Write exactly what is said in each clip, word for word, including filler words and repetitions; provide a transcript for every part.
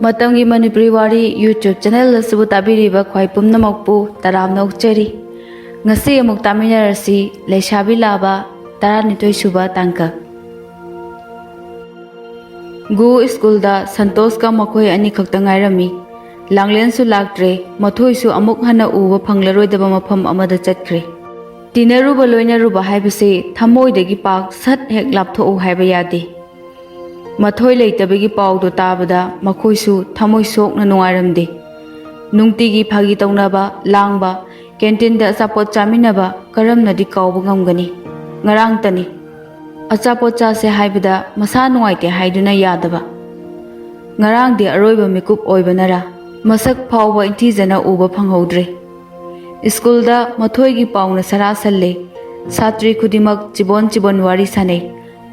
ꯃꯇꯝꯒꯤ ꯃꯅꯤꯄꯨꯔꯤ ꯋꯥꯔꯤ YouTube channel ꯑꯁꯤꯕꯨ ꯇꯥꯕꯤꯔꯤꯕ ꯈ꯭ꯋꯥꯏ ꯄꯨꯝꯅꯃꯛꯄꯨ ꯇꯔꯥꯝꯅ ꯑꯣꯛꯆꯔꯤ꯫ ꯉꯁꯤ ꯑꯃꯨꯛ ꯇꯥꯃꯤꯟꯅꯔꯁꯤ, ꯂꯩꯁꯥꯕꯤ ꯂꯥꯕ, ꯇꯔꯥꯅꯤꯊꯣꯏ ꯁꯨꯕ ꯇꯥꯡꯀꯛ꯫ ꯒꯨ ꯁ꯭ꯀꯨꯜꯗ ꯁꯟꯇꯣꯁꯀ ꯃꯈꯣꯏ ꯑꯅꯤꯈꯛꯇ ꯉꯥꯏꯔꯝꯃꯤ꯫ ꯂꯥꯡꯂꯦꯟꯁꯨ ꯂꯥꯛꯇ꯭ꯔꯦ, ꯃꯊꯣꯏꯁꯨ ꯑꯃꯨꯛ ꯍꯟꯅ ꯎꯕ ꯐꯪꯂꯔꯣꯏꯗꯕ ꯃꯐꯝ ꯑꯃꯗ ꯆꯠꯈ꯭ꯔꯦ꯫ ꯇꯤꯟꯅꯔꯨꯕ ꯂꯣꯏꯅꯔꯨꯕ ꯍꯥꯏꯕꯁꯤ ꯊꯃꯣꯏꯗꯒꯤ ꯄꯥꯛ ꯁꯠ ꯍꯦꯛ ꯂꯥꯞꯊꯣꯛꯎ ꯍꯥꯏꯕ ꯌꯥꯗꯦ꯫ ꯃꯊꯣꯏ ꯂꯩꯇꯕꯒꯤ ꯄꯥꯎꯗꯣ ꯇꯥꯕꯗ ꯃꯈꯣꯏꯁꯨ ꯊꯃꯣꯏ ꯁꯣꯛꯅ ꯅꯨꯡꯉꯥꯏꯔꯝꯗꯦ꯫ ꯅꯨꯡꯇꯤꯒꯤ ꯐꯥꯒꯤ ꯇꯧꯅꯕ, ꯂꯥꯡꯕ, ꯀꯦꯟꯇꯤꯟꯗ ꯑꯆꯥꯄꯣꯠ ꯆꯥꯃꯤꯟꯅꯕ ꯀꯔꯝꯅꯗꯤ ꯀꯥꯎꯕ ꯉꯝꯒꯅꯤ? ꯉꯔꯥꯡꯇꯅꯤ꯫ ꯑꯆꯥꯄꯣꯠ ꯆꯥꯁꯦ ꯍꯥꯏꯕꯗ ꯃꯁꯥ ꯅꯨꯡꯉꯥꯏꯇꯦ ꯍꯥꯏꯗꯨꯅ ꯌꯥꯗꯕ꯫ ꯉꯔꯥꯡꯗꯤ ꯑꯔꯣꯏꯕ ꯃꯤꯀꯨꯞ ꯑꯣꯏꯕꯅꯔꯥ ꯃꯁꯛ ꯐꯥꯎꯕ ꯏꯊꯤꯖꯅ ꯎꯕ ꯐꯪꯍꯧꯗ꯭ꯔꯦ꯫ ꯁ꯭ꯀꯨꯜꯗ ꯃꯊꯣꯏꯒꯤ ꯄꯥꯎꯅ ꯁꯔꯥ ꯁꯜꯂꯦ꯫ ꯁꯥꯇ꯭ꯔꯤ ꯈꯨꯗꯤꯡꯃꯛ ꯆꯤꯕꯣꯟ ꯆꯤꯕꯣꯟ ꯋꯥꯔꯤ ꯁꯥꯅꯩ꯫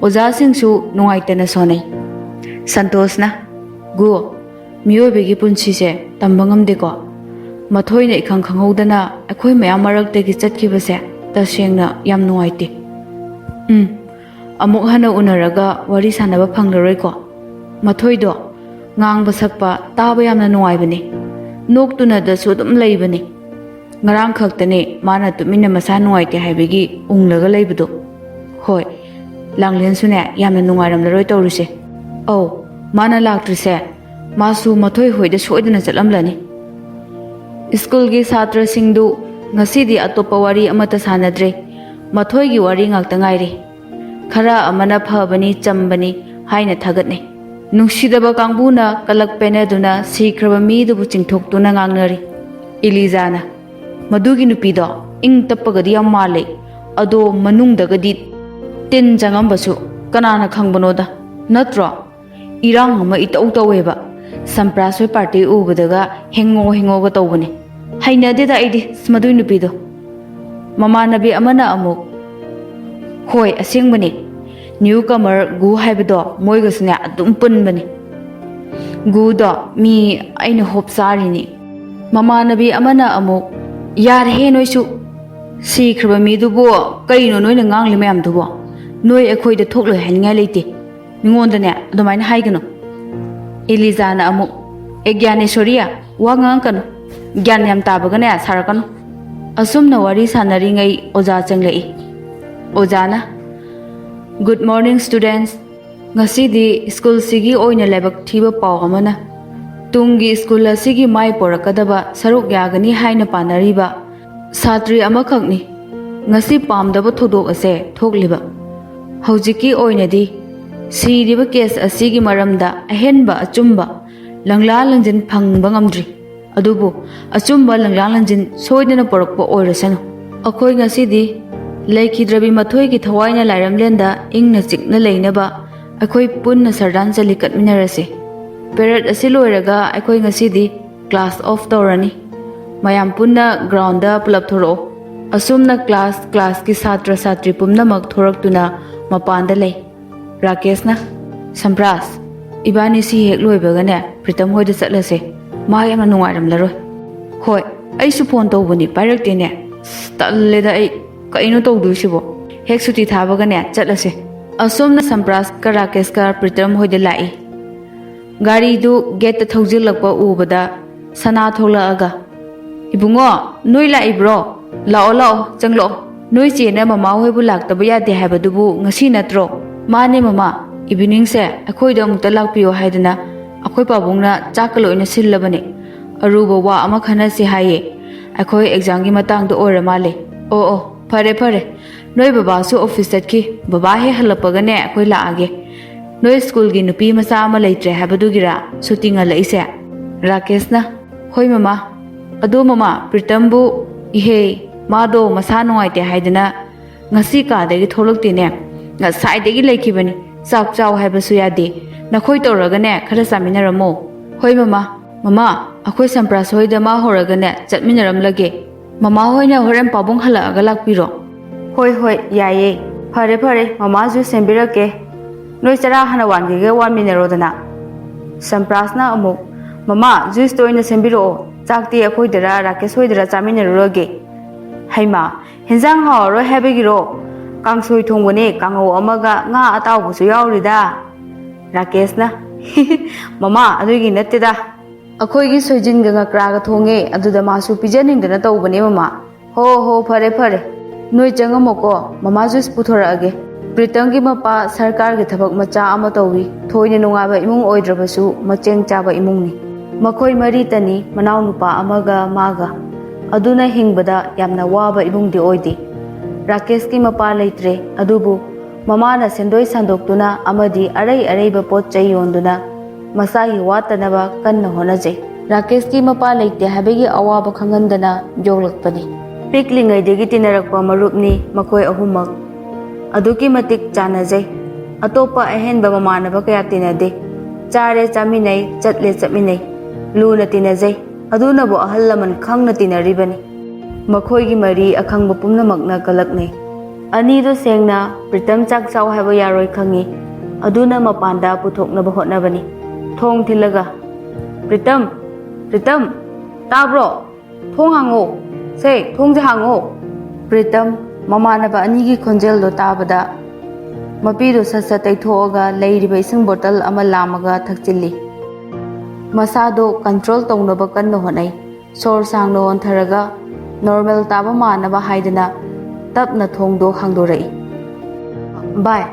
ꯑꯣꯖꯥꯁꯤꯡꯁꯨ ꯅꯨꯡꯉꯥꯏꯇꯅ ꯁꯣꯟꯅꯩ꯫ ꯁꯟꯇꯣꯁꯅ, "ꯒꯨ, ꯃꯤꯑꯣꯏꯕꯒꯤ ꯄꯨꯟꯁꯤꯁꯦ ꯇꯝꯕ ꯉꯝꯗꯦꯀꯣ꯫ ꯃꯊꯣꯏꯅ ꯏꯈꯪ ꯈꯪꯍꯧꯗꯅ ꯑꯩꯈꯣꯏ ꯃꯌꯥꯝ ꯃꯔꯛꯇꯒꯤ ꯆꯠꯈꯤꯕꯁꯦ ꯇꯁꯦꯡꯅ ꯌꯥꯝ ꯅꯨꯡꯉꯥꯏꯇꯦ꯫ ꯎꯝ, ꯑꯃꯨꯛ ꯍꯟꯅ ꯎꯅꯔꯒ ꯋꯥꯔꯤ ꯁꯥꯟꯅꯕ ꯐꯪꯂꯔꯣꯏꯀꯣ꯫ ꯃꯊꯣꯏꯗꯣ ꯉꯥꯡꯕ ꯁꯛꯄ ꯇꯥꯕ ꯌꯥꯝꯅ ꯅꯨꯡꯉꯥꯏꯕꯅꯦ꯫ ꯅꯣꯛꯇꯨꯅꯗꯁꯨ ꯑꯗꯨꯝ ꯂꯩꯕꯅꯦ꯫ ꯉꯔꯥꯡ ꯈꯛꯇꯅꯦ ꯃꯥꯅ ꯇꯨꯃꯤꯟꯅ ꯃꯁꯥ ꯅꯨꯡꯉꯥꯏꯇꯦ ꯍꯥꯏꯕꯒꯤ ꯎꯪꯂꯒ ꯂꯩꯕꯗꯣ꯫ ꯍꯣꯏ, ꯂꯥꯡꯂꯦꯟꯁꯨꯅꯦ ꯌꯥꯝꯅ ꯅꯨꯡꯉꯥꯏꯔꯝꯂꯔꯣꯏ ꯇꯧꯔꯤꯁꯦ꯫ ꯑꯧ, ꯃꯥꯅ ꯂꯥꯛꯇ꯭ꯔꯤꯁꯦ ꯃꯥꯁꯨ ꯃꯊꯣꯏ ꯍꯣꯏꯗ ꯁꯣꯏꯗꯅ ꯆꯠꯂꯝꯂꯅꯤ꯫" ꯁ꯭ꯀꯨꯜꯒꯤ ꯁꯥꯇ꯭ꯔꯁꯤꯡꯗꯨ ꯉꯁꯤꯗꯤ ꯑꯇꯣꯞꯄ ꯋꯥꯔꯤ ꯑꯃꯠꯇ ꯁꯥꯟꯅꯗ꯭ꯔꯦ꯫ ꯃꯊꯣꯏꯒꯤ ꯋꯥꯔꯤ ꯉꯥꯛꯇ ꯉꯥꯏꯔꯦ꯫ ꯈꯔ ꯑꯃꯅ ꯐꯕꯅꯤ, ꯆꯝꯕꯅꯤ ꯍꯥꯏꯅ ꯊꯥꯒꯠꯅꯩ꯫ ꯅꯨꯡꯁꯤꯗꯕ ꯀꯥꯡꯕꯨꯅ ꯀꯂꯛ ꯄꯦꯅꯗꯨꯅ ꯁꯤꯈ꯭ꯔꯕ ꯃꯤꯗꯨꯕꯨ ꯆꯤꯡꯊꯣꯛꯇꯨꯅ ꯉꯥꯡꯅꯔꯤ꯫ ꯏꯂꯤꯖꯥꯅ, "ꯃꯗꯨꯒꯤ ꯅꯨꯄꯤꯗꯣ ꯏꯪ ꯇꯞꯄꯒꯗꯤ ꯌꯥꯝ ꯃꯥꯜꯂꯦ, ꯑꯗꯣ ꯃꯅꯨꯡꯗꯒꯗꯤ ꯇꯤꯟ ꯆꯪꯉꯝꯕꯁꯨ ꯀꯅꯥꯅ ꯈꯪꯕꯅꯣꯗ, ꯅꯠꯇ꯭ꯔꯣ? ꯏꯔꯥꯡ ꯑꯃ ꯏꯇꯧ ꯇꯧꯋꯦꯕ꯫ ꯁꯝꯄ꯭ꯔꯥꯁ ꯍꯣꯏ ꯄꯥꯔꯇꯤ ꯎꯕꯗꯒ ꯍꯦꯡꯉꯣ ꯍꯦꯡꯉꯣꯒ ꯇꯧꯕꯅꯦ꯫ ꯍꯩꯅꯗꯦꯗ ꯑꯩꯗꯤ ꯃꯗꯨꯏ ꯅꯨꯄꯤꯗꯣ꯫" ꯃꯃꯥꯟꯅꯕꯤ ꯑꯃꯅ ꯑꯃꯨꯛ, "ꯍꯣꯏ, ꯑꯁꯦꯡꯕꯅꯦ꯫ ꯅ꯭ꯌꯨ ꯀꯃꯔ ꯒꯨ ꯍꯥꯏꯕꯗꯣ ꯃꯣꯏꯒꯁꯨꯅꯦ ꯑꯗꯨꯝ ꯄꯨꯟꯕꯅꯦ꯫ ꯒꯨꯗꯣ ꯃꯤ ꯑꯩꯅ ꯍꯣꯞ ꯆꯥꯔꯤꯅꯤ꯫" ꯃꯃꯥꯟꯅꯕꯤ ꯑꯃꯅ ꯑꯃꯨꯛ, "ꯌꯥꯔꯦꯍꯦ ꯅꯣꯏꯁꯨ꯫ ꯁꯤꯈ꯭ꯔꯕ ꯃꯤꯗꯨꯕꯨ ꯀꯩꯅꯣ ꯅꯣꯏꯅ ꯉꯥꯡꯂꯤ ꯃꯌꯥꯝꯗꯨꯕꯣ? ꯅꯣꯏ ꯑꯩꯈꯣꯏꯗ ꯊꯣꯛꯂꯣꯏ ꯍꯥꯏꯅꯤꯡꯉꯥꯏ ꯂꯩꯇꯦ꯫ ꯃꯤꯉꯣꯟꯗꯅꯦ ꯑꯗꯨꯃꯥꯏꯅ ꯍꯥꯏꯒꯅꯨ꯫" ꯏꯂꯤꯖꯥꯅ ꯑꯃꯨꯛ, ꯑꯦ ꯒ꯭ꯌꯥꯅꯦꯁꯣꯔꯤ, ꯋꯥ ꯉꯥꯡꯉꯛꯀꯅꯨ꯫ ꯒ꯭ꯌꯥꯟ ꯌꯥꯝ ꯇꯥꯕꯒꯅꯦ ꯁꯥꯔꯛꯀꯅꯨ꯫ ꯑꯁꯨꯝꯅ ꯋꯥꯔꯤ ꯁꯥꯟꯅꯔꯤꯉꯩ ꯑꯣꯖꯥ ꯆꯪꯂꯛꯏ꯫ ꯑꯣꯖꯥꯅ, "Good morning, students꯫ ꯉꯁꯤꯗꯤ ꯁ꯭ꯀꯨꯜꯁꯤꯒꯤ ꯑꯣꯏꯅ ꯂꯥꯏꯕꯛ ꯊꯤꯕ ꯄꯥꯎ ꯑꯃꯅ, ꯇꯨꯡꯒꯤ ꯁ꯭ꯀꯨꯜ ꯑꯁꯤꯒꯤ ꯃꯥꯏ ꯄꯣꯔꯛꯀꯗꯕ ꯁꯔꯨꯛ ꯌꯥꯒꯅꯤ ꯍꯥꯏꯅ ꯄꯥꯅꯔꯤꯕ ꯁꯥꯇ꯭ꯔꯤ ꯑꯃꯈꯛꯅꯤ ꯉꯁꯤ ꯄꯥꯝꯗꯕ ꯊꯧꯗꯣꯛ ꯑꯁꯦ ꯊꯣꯛꯂꯤꯕ꯫ ꯍꯧꯖꯤꯛꯀꯤ ꯑꯣꯏꯅꯗꯤ ꯁꯤꯔꯤꯕ ꯀꯦꯁ ꯑꯁꯤꯒꯤ ꯃꯔꯝꯗ ꯑꯍꯦꯟꯕ ꯑꯆꯨꯝꯕ ꯂꯪꯂꯥ ꯂꯪꯖꯤꯟ ꯐꯪꯕ ꯉꯝꯗ꯭ꯔꯤ꯫ ꯑꯗꯨꯕꯨ ꯑꯆꯨꯝꯕ ꯂꯪꯂꯥ ꯂꯪꯖꯤꯟ ꯁꯣꯏꯗꯅ ꯄꯨꯔꯛꯄ ꯑꯣꯏꯔꯁꯅꯨ꯫ ꯑꯩꯈꯣꯏ ꯉꯁꯤꯗꯤ ꯂꯩꯈꯤꯗ꯭ꯔꯕꯤ ꯃꯊꯣꯏꯒꯤ ꯊꯋꯥꯏꯅ ꯂꯥꯏꯔꯝꯂꯦꯟꯗ ꯏꯪꯅ ꯆꯤꯛꯅ ꯂꯩꯅꯕ ꯑꯩꯈꯣꯏ ꯄꯨꯟꯅ ꯁꯔꯗꯥꯟꯆꯂꯤ ꯀꯠꯃꯤꯟꯅꯔꯁꯤ꯫ ꯄꯦꯔꯦꯗ ꯑꯁꯤ ꯂꯣꯏꯔꯒ ꯑꯩꯈꯣꯏ ꯉꯁꯤꯗꯤ ꯀ꯭ꯂꯥꯁ ꯑꯣꯐ ꯇꯧꯔꯅꯤ꯫ ꯃꯌꯥꯝ ꯄꯨꯟꯅ ꯒ꯭ꯔꯥꯎꯟꯗ ꯄꯨꯂꯞ ꯊꯣꯔꯛꯑꯣ꯫" ꯑꯁꯨꯝꯅ ꯀ꯭ꯂꯥꯁ ꯀ꯭ꯂꯥꯁꯀꯤ ꯁꯥꯇ꯭ꯔ ꯁꯥꯇ꯭ꯔꯤ ꯄꯨꯝꯅꯃꯛ ꯊꯣꯔꯛꯇꯨꯅ ꯃꯄꯥꯟꯗ ꯂꯩ꯫ ꯔꯥꯀꯦꯁꯅ, "ꯁꯝꯄ꯭ꯔꯥꯁ, ꯏꯕꯥꯅꯤ ꯁꯤ ꯍꯦꯛ ꯂꯣꯏꯕꯒꯅꯦ ꯄ꯭ꯔꯤꯇꯝ ꯍꯣꯏꯗ ꯆꯠꯂꯁꯦ꯫ ꯃꯥ ꯌꯥꯝꯅ ꯅꯨꯡꯉꯥꯏꯔꯝꯂꯔꯣꯏ꯫" "ꯍꯣꯏ, ꯑꯩꯁꯨ ꯐꯣꯟ ꯇꯧꯕꯅꯤ, ꯄꯥꯏꯔꯛꯇꯦꯅꯦ꯫ ꯑꯁ, ꯇꯜꯂꯦꯗ ꯑꯩ꯫ ꯀꯩꯅꯣ ꯇꯧꯗꯣꯏꯁꯤꯕꯣ? ꯍꯦꯛ ꯁꯨꯇꯤ ꯊꯥꯕꯒꯅꯦ ꯆꯠꯂꯁꯦ꯫" ꯑꯁꯣꯝꯅ ꯁꯝꯄ꯭ꯔꯥꯁꯀ ꯔꯥꯀꯦꯁꯀ ꯄ꯭ꯔꯤꯇꯝ ꯍꯣꯏꯗ ꯂꯥꯛꯏ꯫ ꯒꯥꯔꯤꯗꯨ ꯒꯦꯠꯇ ꯊꯧꯖꯤꯜꯂꯛꯄ ꯎꯕꯗ ꯁꯅꯥ ꯊꯣꯛꯂꯛꯑꯒ, "ꯏꯕꯨꯡꯉꯣ, ꯅꯣꯏ ꯂꯥꯛꯏꯕ꯭ꯔꯣ? ꯂꯥꯛꯑꯣ, ꯂꯥꯛꯑꯣ, ꯆꯪꯂꯛꯑꯣ꯫ ꯅꯣꯏ ꯆꯦꯅ ꯃꯃꯥ ꯍꯣꯏꯕꯨ ꯂꯥꯛꯇꯕ ꯌꯥꯗꯦ ꯍꯥꯏꯕꯗꯨꯕꯨ ꯉꯁꯤ ꯅꯠꯇ꯭ꯔꯣ?" "ꯃꯥꯅꯦ ꯃꯃꯥ, ꯏꯚꯤꯅꯤꯡꯁꯦ ꯑꯩꯈꯣꯏꯗ ꯑꯃꯨꯛꯇ ꯂꯥꯛꯄꯤꯌꯣ ꯍꯥꯏꯗꯅ ꯑꯩꯈꯣꯏ ꯄꯥꯕꯨꯡꯅ ꯆꯥꯛꯀ ꯂꯣꯏꯅ ꯁꯤꯜꯂꯕꯅꯦ꯫ ꯑꯔꯨꯕ ꯋꯥ ꯑꯃ ꯈꯟꯅꯁꯤ ꯍꯥꯏꯌꯦ꯫ ꯑꯩꯈꯣꯏ ꯑꯦꯛꯖꯥꯝꯒꯤ ꯃꯇꯥꯡꯗ ꯑꯣꯏꯔ ꯃꯥꯜꯂꯦ꯫ ꯑꯣ, ꯑꯣ, ꯐꯔꯦ, ꯐꯔꯦ꯫ ꯅꯣꯏ ꯕꯕꯥꯁꯨ ꯑꯣꯐꯤꯁ ꯆꯠꯈꯤ꯫ ꯕꯕꯥ ꯍꯦꯛ ꯍꯜꯂꯛꯄꯒꯅꯦ ꯑꯩꯈꯣꯏ ꯂꯥꯛꯑꯒꯦ꯫ ꯅꯣꯏ ꯁ꯭ꯀꯨꯜꯒꯤ ꯅꯨꯄꯤ ꯃꯆꯥ ꯑꯃ ꯂꯩꯇ꯭ꯔꯦ ꯍꯥꯏꯕꯗꯨꯒꯤꯔꯥ ꯁꯨꯇꯤ ꯉꯜꯂꯛꯏꯁꯦ?" ꯔꯥꯀꯦꯁꯅ, "ꯍꯣꯏ ꯃꯃꯥ꯫ ꯑꯗꯣ ꯃꯃꯥ, ꯄ꯭ꯔꯤꯇꯝꯕꯨ?" "ꯏꯍꯦ, ꯃꯥꯗꯣ ꯃꯁꯥ ꯅꯨꯡꯉꯥꯏꯇꯦ ꯍꯥꯏꯗꯅ ꯉꯁꯤ ꯀꯥꯗꯒꯤ ꯊꯣꯛꯂꯛꯇꯦꯅꯦ꯫ ꯉꯁꯥꯏꯗꯒꯤ ꯂꯩꯈꯤꯕꯅꯤ꯫ ꯆꯥꯛ ꯆꯥꯎ ꯍꯥꯏꯕꯁꯨ ꯌꯥꯗꯦ꯫ ꯅꯈꯣꯏ ꯇꯧꯔꯒꯅꯦ ꯈꯔ ꯆꯥꯃꯤꯟꯅꯔꯝꯃꯣ꯫" "ꯍꯣꯏ ꯃꯃꯥ꯫ ꯃꯃꯥ, ꯑꯩꯈꯣꯏ ꯁꯝꯄ꯭ꯔꯥꯁ ꯍꯣꯏꯗ ꯃꯥ ꯍꯧꯔꯒꯅꯦ ꯆꯠꯃꯤꯟꯅꯔꯝꯂꯒꯦ꯫ ꯃꯃꯥ ꯍꯣꯏꯅ ꯍꯣꯔꯦꯟ ꯄꯥꯕꯨꯡ ꯍꯜꯂꯛꯑꯒ ꯂꯥꯛꯄꯤꯔꯣ꯫" "ꯍꯣꯏ, ꯍꯣꯏ, ꯌꯥꯏꯌꯦ꯫ ꯐꯔꯦ, ꯐꯔꯦ, ꯃꯃꯥꯁꯨ ꯁꯦꯝꯕꯤꯔꯛꯀꯦ꯫ ꯅꯣꯏ ꯆꯔꯥ ꯍꯥꯟꯅ ꯋꯥꯟꯒꯦꯒ ꯋꯥꯟꯃꯤꯟꯅꯔꯣꯗꯅ꯫" ꯁꯝꯄ꯭ꯔꯥꯁꯅ ꯑꯃꯨꯛ, "ꯃꯃꯥ, ꯖꯨꯏꯁꯇ ꯑꯣꯏꯅ ꯁꯦꯝꯕꯤꯔꯛꯑꯣ꯫ ꯆꯥꯛꯇꯤ ꯑꯩꯈꯣꯏꯗꯔ ꯔꯥꯀꯦꯁ ꯍꯣꯏꯗꯔ ꯆꯥꯃꯤꯟꯅꯔꯨꯔꯒꯦ꯫" "ꯍꯩꯃꯥ, ꯍꯦꯟꯖꯥꯡ ꯍꯥꯎꯔꯔꯣꯏ ꯍꯥꯏꯕꯒꯤꯔꯣ? ꯀꯥꯡꯁꯣꯏ ꯊꯣꯡꯕꯅꯦ, ꯀꯥꯡꯍꯧ ꯑꯃꯒ ꯉꯥ ꯑꯇꯥꯎꯕꯁꯨ ꯌꯥꯎꯔꯤꯗ꯫" ꯔꯥꯀꯦꯁꯅ, "ꯃꯃꯥ, ꯑꯗꯨꯒꯤ ꯅꯠꯇꯦꯗ꯫ "ꯑꯩꯈꯣꯏꯒꯤ ꯁꯣꯏꯖꯤꯟꯒ ꯉꯀ꯭ꯔꯥꯒ ꯊꯣꯡꯉꯦ, ꯑꯗꯨꯗ ꯃꯥꯁꯨ ꯄꯤꯖꯅꯤꯡꯗꯅ ꯇꯧꯕꯅꯦ, ꯃꯃꯥ"꯫ "ꯍꯣ ꯍꯣ, ꯐꯔꯦ ꯐꯔꯦ, ꯅꯣꯏ ꯆꯪꯉꯝꯃꯣꯀꯣ, ꯃꯃꯥ ꯖꯨꯁ ꯄꯨꯊꯣꯔꯛꯑꯒꯦ"꯫ ꯄ꯭ꯔꯤꯇꯝꯒꯤ ꯃꯄꯥ ꯁꯔꯀꯥꯔꯒꯤ ꯊꯕꯛ ꯃꯆꯥ ꯑꯃ ꯇꯧꯏ꯫ ꯊꯣꯏꯅ ꯅꯨꯡꯉꯥꯏꯕ ꯏꯃꯨꯡ ꯑꯣꯏꯗ꯭ꯔꯕꯁꯨ ꯃꯆꯦꯡ ꯆꯥꯕ ꯏꯃꯨꯡꯅꯤ꯫ ꯃꯈꯣꯏ ꯃꯔꯤꯇꯅꯤ, ꯃꯅꯥꯎꯅꯨꯄꯥ ꯑꯃꯒ ꯃꯥꯒ꯫ ꯑꯗꯨꯅ ꯍꯤꯡꯕꯗ ꯌꯥꯝꯅ ꯋꯥꯕ ꯏꯃꯨꯡꯗꯤ ꯑꯣꯏꯗꯦ꯫ ꯔꯥꯀꯦꯁꯀꯤ ꯃꯄꯥ ꯂꯩꯇ꯭ꯔꯦ, ꯑꯗꯨꯕꯨ ꯃꯃꯥꯅ ꯁꯦꯟꯗꯣꯏ ꯁꯟꯗꯣꯛꯇꯨꯅ ꯑꯃꯗꯤ ꯑꯔꯩ ꯑꯔꯩꯕ ꯄꯣꯠ ꯆꯩ ꯌꯣꯟꯗꯨꯅ ꯃꯁꯥꯒꯤ ꯋꯥꯠꯇꯅꯕ ꯀꯟꯅ ꯍꯣꯠꯅꯖꯩ꯫ ꯔꯥꯀꯦꯁꯀꯤ ꯃꯄꯥ ꯂꯩꯇꯦ ꯍꯥꯏꯕꯒꯤ ꯑꯋꯥꯕ ꯈꯪꯍꯟꯗꯅ ꯌꯣꯛꯂꯛꯄꯅꯤ꯫ ꯄꯤꯛꯂꯤꯉꯩꯗꯒꯤ ꯇꯤꯟꯅꯔꯛꯄ ꯃꯔꯨꯞꯅꯤ ꯃꯈꯣꯏ ꯑꯍꯨꯝꯃꯛ꯫ ꯑꯗꯨꯛꯀꯤ ꯃꯇꯤꯛ ꯆꯥꯟꯅꯖꯩ꯫ ꯑꯇꯣꯞꯄ ꯑꯍꯦꯟꯕ ꯃꯃꯥꯟꯅꯕ ꯀꯌꯥ ꯇꯤꯟꯅꯗꯦ꯫ ꯆꯥꯔꯦ ꯆꯥꯃꯤꯟꯅꯩ, ꯆꯠꯂꯦ ꯆꯠꯃꯤꯟꯅꯩ꯫ ꯂꯨꯅ ꯇꯤꯟꯅꯖꯩ꯫ ꯑꯗꯨꯅꯕꯨ ꯑꯍꯜ ꯂꯃꯟ ꯈꯪꯅ ꯇꯤꯟꯅꯔꯤꯕꯅꯤ꯫ ꯃꯈꯣꯏꯒꯤ ꯃꯔꯤ ꯑꯈꯪꯕ ꯄꯨꯝꯅꯃꯛꯅ ꯀꯂꯛꯅꯩ꯫ ꯑꯅꯤꯗꯨ ꯁꯦꯡꯅ ꯄ꯭ꯔꯤꯇꯝ ꯆꯥꯛ ꯆꯥꯎ ꯍꯥꯏꯕ ꯌꯥꯔꯣꯏ ꯈꯪꯏ꯫ ꯑꯗꯨꯅ ꯃꯄꯥꯟꯗ ꯄꯨꯊꯣꯛꯅꯕ ꯍꯣꯠꯅꯕꯅꯤ꯫ ꯊꯣꯡ ꯊꯤꯜꯂꯒ, "ꯄ꯭ꯔꯤꯇꯝ, ꯄ꯭ꯔꯤꯇꯝ, ꯇꯥꯕ꯭ꯔꯣ? ꯊꯣꯡ ꯍꯥꯡꯉꯣ꯫ ꯁꯦ, ꯊꯣꯡꯁꯦ ꯍꯥꯡꯉꯣ"꯫ ꯄ꯭ꯔꯤꯇꯝ ꯃꯃꯥꯟꯅꯕ ꯑꯅꯤꯒꯤ ꯈꯣꯟꯖꯦꯜꯗꯣ ꯇꯥꯕꯗ ꯃꯄꯤꯗꯣ ꯁꯠ ꯁꯠ ꯇꯩꯊꯣꯛꯑꯒ ꯂꯩꯔꯤꯕ ꯏꯁꯤꯡ ꯕꯣꯇꯜ ꯑꯃ ꯂꯥꯝꯃꯒ ꯊꯛꯆꯤꯜꯂꯤ꯫ ꯃꯁꯥꯗꯣ ꯀꯟꯇ꯭ꯔꯣꯜ ꯇꯧꯅꯕ ꯀꯟꯅ ꯍꯣꯠꯅꯩ꯫ ꯁꯣꯔ ꯁꯥꯡꯅ ꯍꯣꯟꯊꯔꯒ ꯅꯣꯔꯃꯦꯜ ꯇꯥꯕ ꯃꯥꯟꯅꯕ ꯍꯥꯏꯗꯅ ꯇꯞꯅ ꯊꯣꯡꯗꯣ ꯍꯥꯡꯗꯣꯔꯛꯏ꯫ "ꯚꯥꯏ,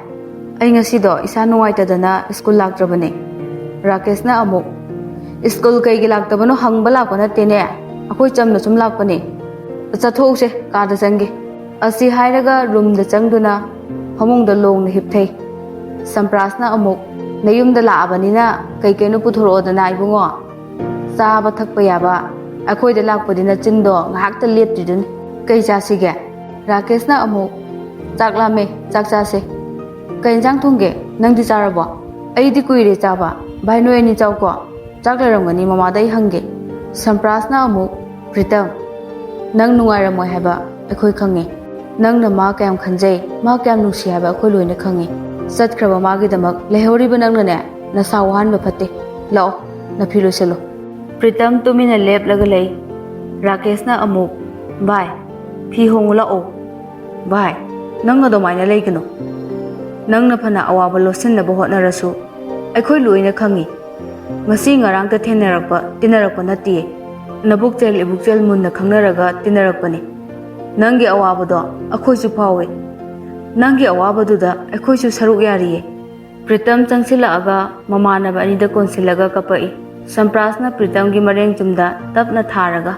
ꯑꯩ ꯉꯁꯤꯗꯣ ꯏꯁꯥ ꯅꯨꯡꯉꯥꯏꯇꯗꯅ ꯁ꯭ꯀꯨꯜ ꯂꯥꯛꯇ꯭ꯔꯕꯅꯦ"꯫ ꯔꯥꯀꯦꯁꯅ ꯑꯃꯨꯛ, "ꯁ꯭ꯀꯨꯜ ꯀꯩꯒꯤ ꯂꯥꯛꯇꯕꯅꯣ ꯍꯪꯕ ꯂꯥꯛꯄ ꯅꯠꯇꯦꯅꯦ, ꯑꯩꯈꯣꯏ ꯆꯝꯅ ꯁꯨꯝ ꯂꯥꯛꯄꯅꯦ꯫ ꯆꯠꯊꯣꯛꯎꯁꯦ, ꯀꯥꯗ ꯆꯪꯒꯦ"꯫ ꯑꯁꯤ ꯍꯥꯏꯔꯒ ꯔꯨꯝꯗ ꯆꯪꯗꯨꯅ ꯐꯃꯨꯡꯗ ꯂꯣꯡꯅ ꯍꯤꯞꯊꯩ꯫ ꯁꯝꯄ꯭ꯔꯥꯁꯅ ꯑꯃꯨꯛ, "ꯅꯌꯨꯝꯗ ꯂꯥꯛꯑꯕꯅꯤꯅ ꯀꯩ ꯀꯩꯅꯣ ꯄꯨꯊꯣꯔꯛꯑꯣꯗꯅ ꯏꯕꯨꯡꯉꯣ꯫ ꯆꯥꯕ ꯊꯛꯄ ꯌꯥꯕ꯫ ꯑꯩꯈꯣꯏꯗ ꯂꯥꯛꯄꯗꯤ ꯅꯆꯤꯟꯗꯣ ꯉꯥꯏꯍꯥꯛꯇ ꯂꯦꯞꯇ꯭ꯔꯤꯗꯨꯅꯤ꯫ ꯀꯩ ꯆꯥꯁꯤꯒꯦ?" ꯔꯥꯀꯦꯁꯅ ꯑꯃꯨꯛ, "ꯆꯥꯛ ꯂꯥꯝꯃꯦ, ꯆꯥꯛ ꯆꯥꯁꯦ꯫ ꯀꯩ ꯏꯟꯖꯥꯡ ꯊꯣꯡꯒꯦ? ꯅꯪꯗꯤ ꯆꯥꯔꯕꯣ?" "ꯑꯩꯗꯤ ꯀꯨꯏꯔꯦ ꯆꯥꯕ꯫ ꯚꯥꯏ, ꯅꯣꯏ ꯑꯅꯤ ꯆꯥꯎꯀꯣ꯫ ꯆꯥꯛ ꯂꯩꯔꯝꯒꯅꯤ, ꯃꯃꯥꯗ ꯑꯩ ꯍꯪꯒꯦ"꯫ ꯁꯝꯄ꯭ꯔꯥꯁꯅ ꯑꯃꯨꯛ, "ꯄ꯭ꯔꯤꯇꯝ, ꯅꯪ ꯅꯨꯡꯉꯥꯏꯔꯝꯃꯣꯏ ꯍꯥꯏꯕ ꯑꯩꯈꯣꯏ ꯈꯪꯉꯦ꯫ ꯅꯪꯅ ꯃꯥ ꯀꯌꯥꯝ ꯈꯟꯖꯩ, ꯃꯥ ꯀꯌꯥꯝ ꯅꯨꯡꯁꯤ ꯍꯥꯏꯕ ꯑꯩꯈꯣꯏ ꯂꯣꯏꯅ ꯈꯪꯉꯦ꯫ ꯆꯠꯈ꯭ꯔꯕ ꯃꯥꯒꯤꯗꯃꯛ ꯂꯩꯍꯧꯔꯤꯕ ꯅꯪꯅꯅꯦ, ꯅꯁꯥ ꯋꯥꯍꯟꯕ ꯐꯠꯇꯦ꯫ ꯂꯥꯛꯑꯣ, ꯅꯐꯤ ꯂꯣꯏꯁꯤꯜꯂꯣ"꯫ ꯄ꯭ꯔꯤꯇꯝ ꯇꯨꯃꯤꯟꯅ ꯂꯦꯞꯂꯒ ꯂꯩ꯫ ꯔꯥꯀꯦꯁꯅ ꯑꯃꯨꯛ, "ꯚꯥꯏ, ꯐꯤ ꯍꯣꯡꯉꯨ ꯂꯥꯛꯑꯣ"꯫ "ꯚꯥꯏ, ꯅꯪ ꯑꯗꯨꯃꯥꯏꯅ ꯂꯩꯒꯅꯨ꯫ ꯅꯪꯅ ꯐꯅ ꯑꯋꯥꯕ ꯂꯣꯠꯁꯤꯟꯅꯕ ꯍꯣꯠꯅꯔꯁꯨ, ꯑꯩꯈꯣꯏ ꯂꯣꯏꯅ ꯈꯪꯉꯤ꯫ ꯉꯁꯤ ꯉꯔꯥꯡꯇ ꯊꯦꯡꯅꯔꯛꯄ, ꯇꯤꯟꯅꯔꯛꯄ ꯅꯠꯇꯤꯌꯦ꯫ ꯅꯕꯨꯛꯆꯦꯜ ꯏꯕꯨꯛꯆꯦꯜ ꯃꯨꯟꯅ ꯈꯪꯅꯔꯒ ꯇꯤꯟꯅꯔꯛꯄꯅꯤ꯫ ꯅꯪꯒꯤ ꯑꯋꯥꯕꯗꯣ ꯑꯩꯈꯣꯏꯁꯨ ꯐꯥꯎꯏ꯫ ꯅꯪꯒꯤ ꯑꯋꯥꯕꯗꯨꯗ ꯑꯩꯈꯣꯏꯁꯨ ꯁꯔꯨꯛ ꯌꯥꯔꯤꯌꯦ꯫ ꯄ꯭ꯔꯤꯇꯝ ꯆꯪꯁꯤꯜꯂꯛꯑꯒ ꯃꯃꯥꯟꯅꯕ ꯑꯅꯤꯗ ꯀꯣꯟꯁꯤꯜꯂꯒ ꯀꯞꯄꯛꯏ꯫ ꯁꯝꯄ꯭ꯔꯥꯁꯅ ꯄ꯭ꯔꯤꯇꯝꯒꯤ ꯃꯔꯦꯡ ꯆꯨꯝꯗ ꯇꯞꯅ ꯊꯥꯔꯒ,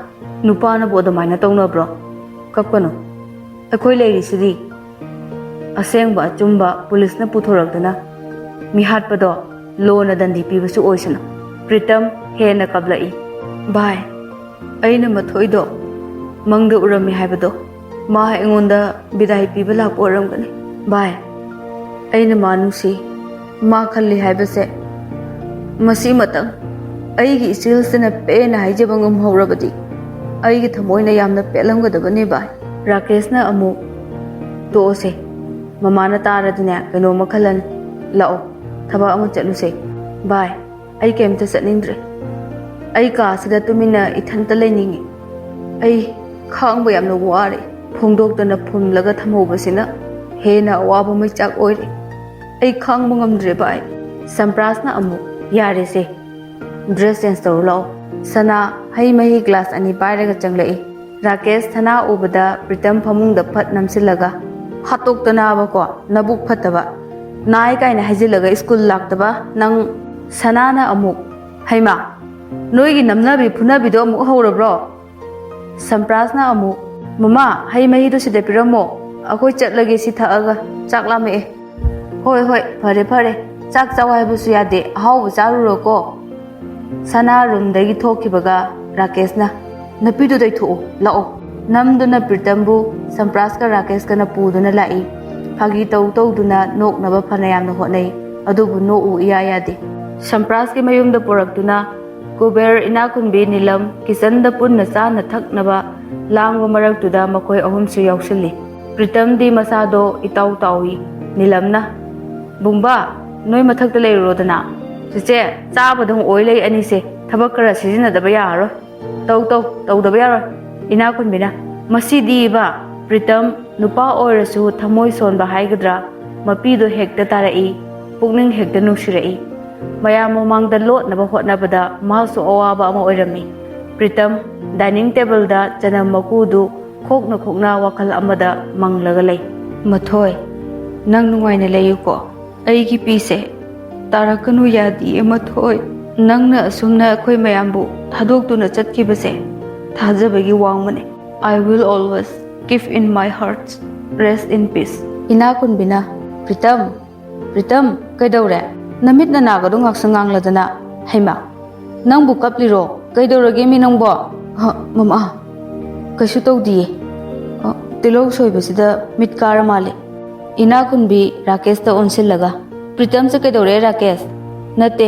"ꯅꯨꯄꯥꯅꯕꯨ ꯑꯗꯨꯃꯥꯏꯅ ꯇꯧꯅꯕ꯭ꯔꯣ? ꯀꯞꯀꯅꯨ꯫ ꯑꯩꯈꯣꯏ ꯂꯩꯔꯤꯁꯤꯗꯤ꯫ ꯑꯁꯦꯡꯕ ꯑꯆꯨꯝꯕ ꯄꯨꯂꯤꯁꯅ ꯄꯨꯊꯣꯔꯛꯇꯨꯅ ꯃꯤꯍꯥꯠꯄꯗꯣ ꯂꯣꯅ ꯗꯟꯗꯤ ꯄꯤꯕꯁꯨ ꯑꯣꯏꯁꯅꯨ꯫" ꯄ꯭ꯔꯤꯇꯝ ꯍꯦꯟꯅ ꯀꯞꯂꯛꯏ꯫ "ꯚꯥꯏ, ꯑꯩꯅ ꯃꯊꯣꯏꯗꯣ ꯃꯪꯗ ꯎꯔꯝꯃꯤ ꯍꯥꯏꯕꯗꯣ, ꯃꯥ ꯑꯩꯉꯣꯟꯗ ꯕꯤꯗꯥꯏ ꯄꯤꯕ ꯂꯥꯛꯄ ꯑꯣꯏꯔꯝꯒꯅꯤ꯫ ꯚꯥꯏ, ꯑꯩꯅ ꯃꯥ ꯅꯨꯡꯁꯤ, ꯃꯥ ꯈꯜꯂꯤ ꯍꯥꯏꯕꯁꯦ ꯃꯁꯤꯃꯇꯪ ꯑꯩꯒꯤ ꯏꯆꯦꯜꯁꯤꯅ ꯄꯦꯟꯅ ꯍꯥꯏꯖꯕ ꯉꯝꯍꯧꯔꯕꯗꯤ ꯑꯩꯒꯤ ꯊꯃꯣꯏꯅ ꯌꯥꯝꯅ ꯄꯦꯜꯂꯝꯒꯗꯕꯅꯤ ꯚꯥꯏ꯫" ꯔꯥꯀꯦꯁꯅ ꯑꯃꯨꯛ, "ꯇꯣꯛꯑꯁꯦ, ꯃꯃꯥꯅ ꯇꯥꯔꯗꯤꯅꯦ ꯀꯩꯅꯣꯝꯃ ꯈꯜꯂꯅꯤ꯫ ꯂꯥꯛꯑꯣ, ꯊꯕꯛ ꯑꯃ ꯆꯠꯂꯨꯁꯦ꯫ ꯚꯥꯏ, ꯑꯩ ꯀꯩꯝꯇ ꯆꯠꯅꯤꯡꯗ꯭ꯔꯦ꯫ ꯑꯩ ꯀꯥꯁꯤꯗ ꯇꯨꯃꯤꯟꯅ ꯏꯊꯟꯇ ꯂꯩꯅꯤꯡꯉꯤ꯫ ꯑꯩ ꯈꯥꯡꯕ ꯌꯥꯝꯅ ꯋꯥꯔꯦ꯫ ꯐꯣꯡꯗꯣꯛꯇꯅ ꯐꯨꯝꯂꯒ ꯊꯝꯍꯧꯕꯁꯤꯅ ꯍꯦꯟꯅ ꯑꯋꯥꯕ ꯃꯩꯆꯥꯛ ꯑꯣꯏꯔꯦ꯫ ꯑꯩ ꯈꯥꯡꯕ ꯉꯝꯗ꯭ꯔꯦ ꯚꯥꯏ꯫" ꯁꯝꯄ꯭ꯔꯥꯁꯅ ꯑꯃꯨꯛ, "ꯌꯥꯔꯦꯁꯦ, ꯗ꯭ꯔꯦꯁ ꯆꯦꯟꯖ ꯇꯧꯔꯨ ꯂꯥꯛꯑꯣ꯫" ꯁꯅꯥ ꯍꯩ ꯃꯍꯤ ꯒ꯭ꯂꯥꯁ ꯑꯅꯤ ꯄꯥꯏꯔꯒ ꯆꯪꯂꯛꯏ꯫ ꯔꯥꯀꯦꯁ ꯁꯅꯥ ꯎꯕꯗ ꯄ꯭ꯔꯤꯇꯝ ꯐꯃꯨꯡꯗ ꯐꯠ ꯅꯝꯁꯤꯜꯂꯒ, "ꯍꯥꯠꯇꯣꯛꯇꯅꯕꯀꯣ, ꯅꯕꯨꯛ ꯐꯠꯇꯕ, ꯅꯥꯏ ꯀꯥꯏꯅ ꯍꯥꯏꯖꯤꯜꯂꯒ ꯁ꯭ꯀꯨꯜ ꯂꯥꯛꯇꯕ ꯅꯪ꯫" ꯁꯅꯥꯅ ꯑꯃꯨꯛ, "ꯍꯩꯃꯥ, ꯅꯣꯏꯒꯤ ꯅꯝꯅꯕꯤ ꯐꯨꯅꯕꯤꯗꯣ ꯑꯃꯨꯛ ꯍꯧꯔꯕ꯭ꯔꯣ?" ꯁꯝꯄ꯭ꯔꯥꯁꯅ ꯑꯃꯨꯛ, "ꯃꯃꯥ, ꯍꯩ ꯃꯍꯤꯗꯣ ꯁꯤꯗ ꯄꯤꯔꯝꯃꯣ, ꯑꯩꯈꯣꯏ ꯆꯠꯂꯒꯦ ꯁꯤ ꯊꯛꯑꯒ, ꯆꯥꯛ ꯂꯥꯝꯃꯛꯑꯦ꯫" "ꯍꯣꯏ ꯍꯣꯏ, ꯐꯔꯦ ꯐꯔꯦ, ꯆꯥꯛ ꯆꯥꯎ ꯍꯥꯏꯕꯁꯨ ꯌꯥꯗꯦ, ꯑꯍꯥꯎꯕ ꯆꯥꯔꯨꯔꯣꯀꯣ꯫" ꯁꯅꯥ ꯔꯨꯝꯗꯒꯤ ꯊꯣꯛꯈꯤꯕꯒ ꯔꯥꯀꯦꯁꯅ, "ꯅꯨꯄꯤꯗꯨ ꯇꯩꯊꯣꯛꯎ ꯂꯥꯛꯑꯣ꯫" ꯅꯝꯗꯨꯅ ꯄ꯭ꯔꯤꯇꯝꯕꯨ ꯁꯝꯄ꯭ꯔꯥꯁꯀ ꯔꯥꯀꯦꯁꯀꯅ ꯄꯨꯗꯨꯅ ꯂꯥꯛꯏ꯫ ꯐꯥꯒꯤ ꯇꯧ ꯇꯧꯗꯨꯅ ꯅꯣꯛꯅꯕ ꯐꯅꯌꯥꯝꯅ ꯍꯣꯠꯅꯩ, ꯑꯗꯨꯕꯨ ꯅꯣꯛꯎ ꯏꯌꯥ ꯌꯥꯗꯦ꯫ ꯁꯝꯄ꯭ꯔꯥꯁꯀꯤ ꯃꯌꯨꯝꯗ ꯄꯨꯔꯛꯇꯨꯅ ꯀꯨꯕꯦꯔ, ꯏꯅꯥꯛꯈꯨꯟꯕꯤ, ꯅꯤꯂꯝ ꯀꯤꯆꯟꯗ ꯄꯨꯟꯅ ꯆꯥꯅ ꯊꯛꯅꯕ ꯂꯥꯡꯕ ꯃꯔꯛꯇꯨꯗ ꯃꯈꯣꯏ ꯑꯍꯨꯝꯁꯨ ꯌꯥꯎꯁꯤꯜꯂꯤ꯫ ꯄ꯭ꯔꯤꯇꯝꯗꯤ ꯃꯁꯥꯗꯣ ꯏꯇꯥꯎ ꯇꯥꯎꯏ꯫ ꯅꯤꯂꯝꯅ, "ꯕꯨꯡꯕꯥ, ꯅꯣꯏ ꯃꯊꯛꯇ ꯂꯩꯔꯨꯔꯣꯗꯅ꯫" "ꯆꯦꯆꯦ, ꯆꯥꯕꯗꯪ ꯑꯣꯏ ꯂꯩ ꯑꯅꯤꯁꯦ, ꯊꯕꯛ ꯈꯔ ꯁꯤꯖꯤꯟꯅꯗꯕ ꯌꯥꯔꯔꯣꯏ꯫" "ꯇꯧ ꯇꯧ, ꯇꯧꯗꯕ ꯌꯥꯔꯣꯏ꯫" ꯏꯅꯥꯛꯈꯨꯟꯕꯤꯅ, "ꯃꯁꯤꯗꯤꯕ, ꯄ꯭ꯔꯤꯇꯝ, ꯅꯨꯄꯥ ꯑꯣꯏꯔꯁꯨ ꯊꯃꯣꯏ ꯁꯣꯟꯕ ꯍꯥꯏꯒꯗ꯭ꯔꯥ, ꯃꯄꯤꯗꯣ ꯍꯦꯛꯇ ꯇꯥꯔꯛꯏ, ꯄꯨꯛꯅꯤꯡ ꯍꯦꯛꯇ ꯅꯨꯡꯁꯤꯔꯛꯏ꯫ ꯃꯌꯥꯝ ꯃꯃꯥꯡꯗ ꯂꯣꯠꯅꯕ ꯍꯣꯠꯅꯕꯗ ꯃꯍꯥꯛꯁꯨ ꯑꯋꯥꯕ ꯑꯃ ꯑꯣꯏꯔꯝꯃꯤ꯫ ꯄ꯭ꯔꯤꯇꯝ ꯗꯥꯏꯅꯤꯡ ꯇꯦꯕꯜꯗ ꯆꯅꯝ ꯃꯀꯨꯗꯨ ꯈꯣꯛꯅ ꯈꯣꯛꯅ ꯋꯥꯈꯜ ꯑꯃꯗ ꯃꯪꯂꯒ ꯂꯩ꯫ "ꯃꯊꯣꯏ, ꯅꯪ ꯅꯨꯡꯉꯥꯏꯅ ꯂꯩꯌꯨꯀꯣ꯫ ꯑꯩꯒꯤ ꯄꯤꯁꯦ ꯇꯥꯔꯛꯀꯅꯨ ꯌꯥꯗꯤꯌꯦ, ꯃꯊꯣꯏ꯫ ꯅꯪꯅ ꯑꯁꯨꯝꯅ ꯑꯩꯈꯣꯏ ꯃꯌꯥꯝꯕꯨ ꯊꯥꯗꯣꯛꯇꯨꯅ ꯆꯠꯈꯤꯕꯁꯦ ꯊꯥꯖꯕꯒꯤ ꯋꯥꯡꯃꯅꯦ꯫ I will always keep in my heart. Rest in peace." ꯏꯅꯥ ꯈꯨꯟꯕꯤꯅ, "ꯄ꯭ꯔꯤꯇꯝ, ꯄ꯭ꯔꯤꯇꯝ, ꯀꯩꯗꯧꯔꯦ? ꯅꯃꯤꯠ ꯅꯅꯥꯒꯗꯣ ꯉꯥꯛꯁꯪ ꯉꯥꯡꯂꯗꯅ꯫ ꯍꯩꯃꯥ, ꯅꯪꯕꯨ ꯀꯞꯂꯤꯔꯣ? ꯀꯩꯗꯧꯔꯒꯦ ꯃꯤ ꯅꯪꯕꯣ?" "ꯑ, ꯃꯃꯥ, ꯀꯩꯁꯨ ꯇꯧꯗꯤꯌꯦ꯫ ꯑ, ꯇꯤꯜꯍꯧ ꯁꯣꯏꯕꯁꯤꯗ ꯃꯤꯠ ꯀꯥꯔ ꯃꯥꯜꯂꯦ꯫" ꯏꯅꯥ ꯈꯨꯟꯕꯤ ꯔꯥꯀꯦꯁꯇ ꯑꯣꯟꯁꯤꯜꯂꯒ, "ꯄ꯭ꯔꯤꯇꯝꯁꯦ ꯀꯩꯗꯧꯔꯦ ꯔꯥꯀꯦꯁ?" "ꯅꯠꯇꯦ,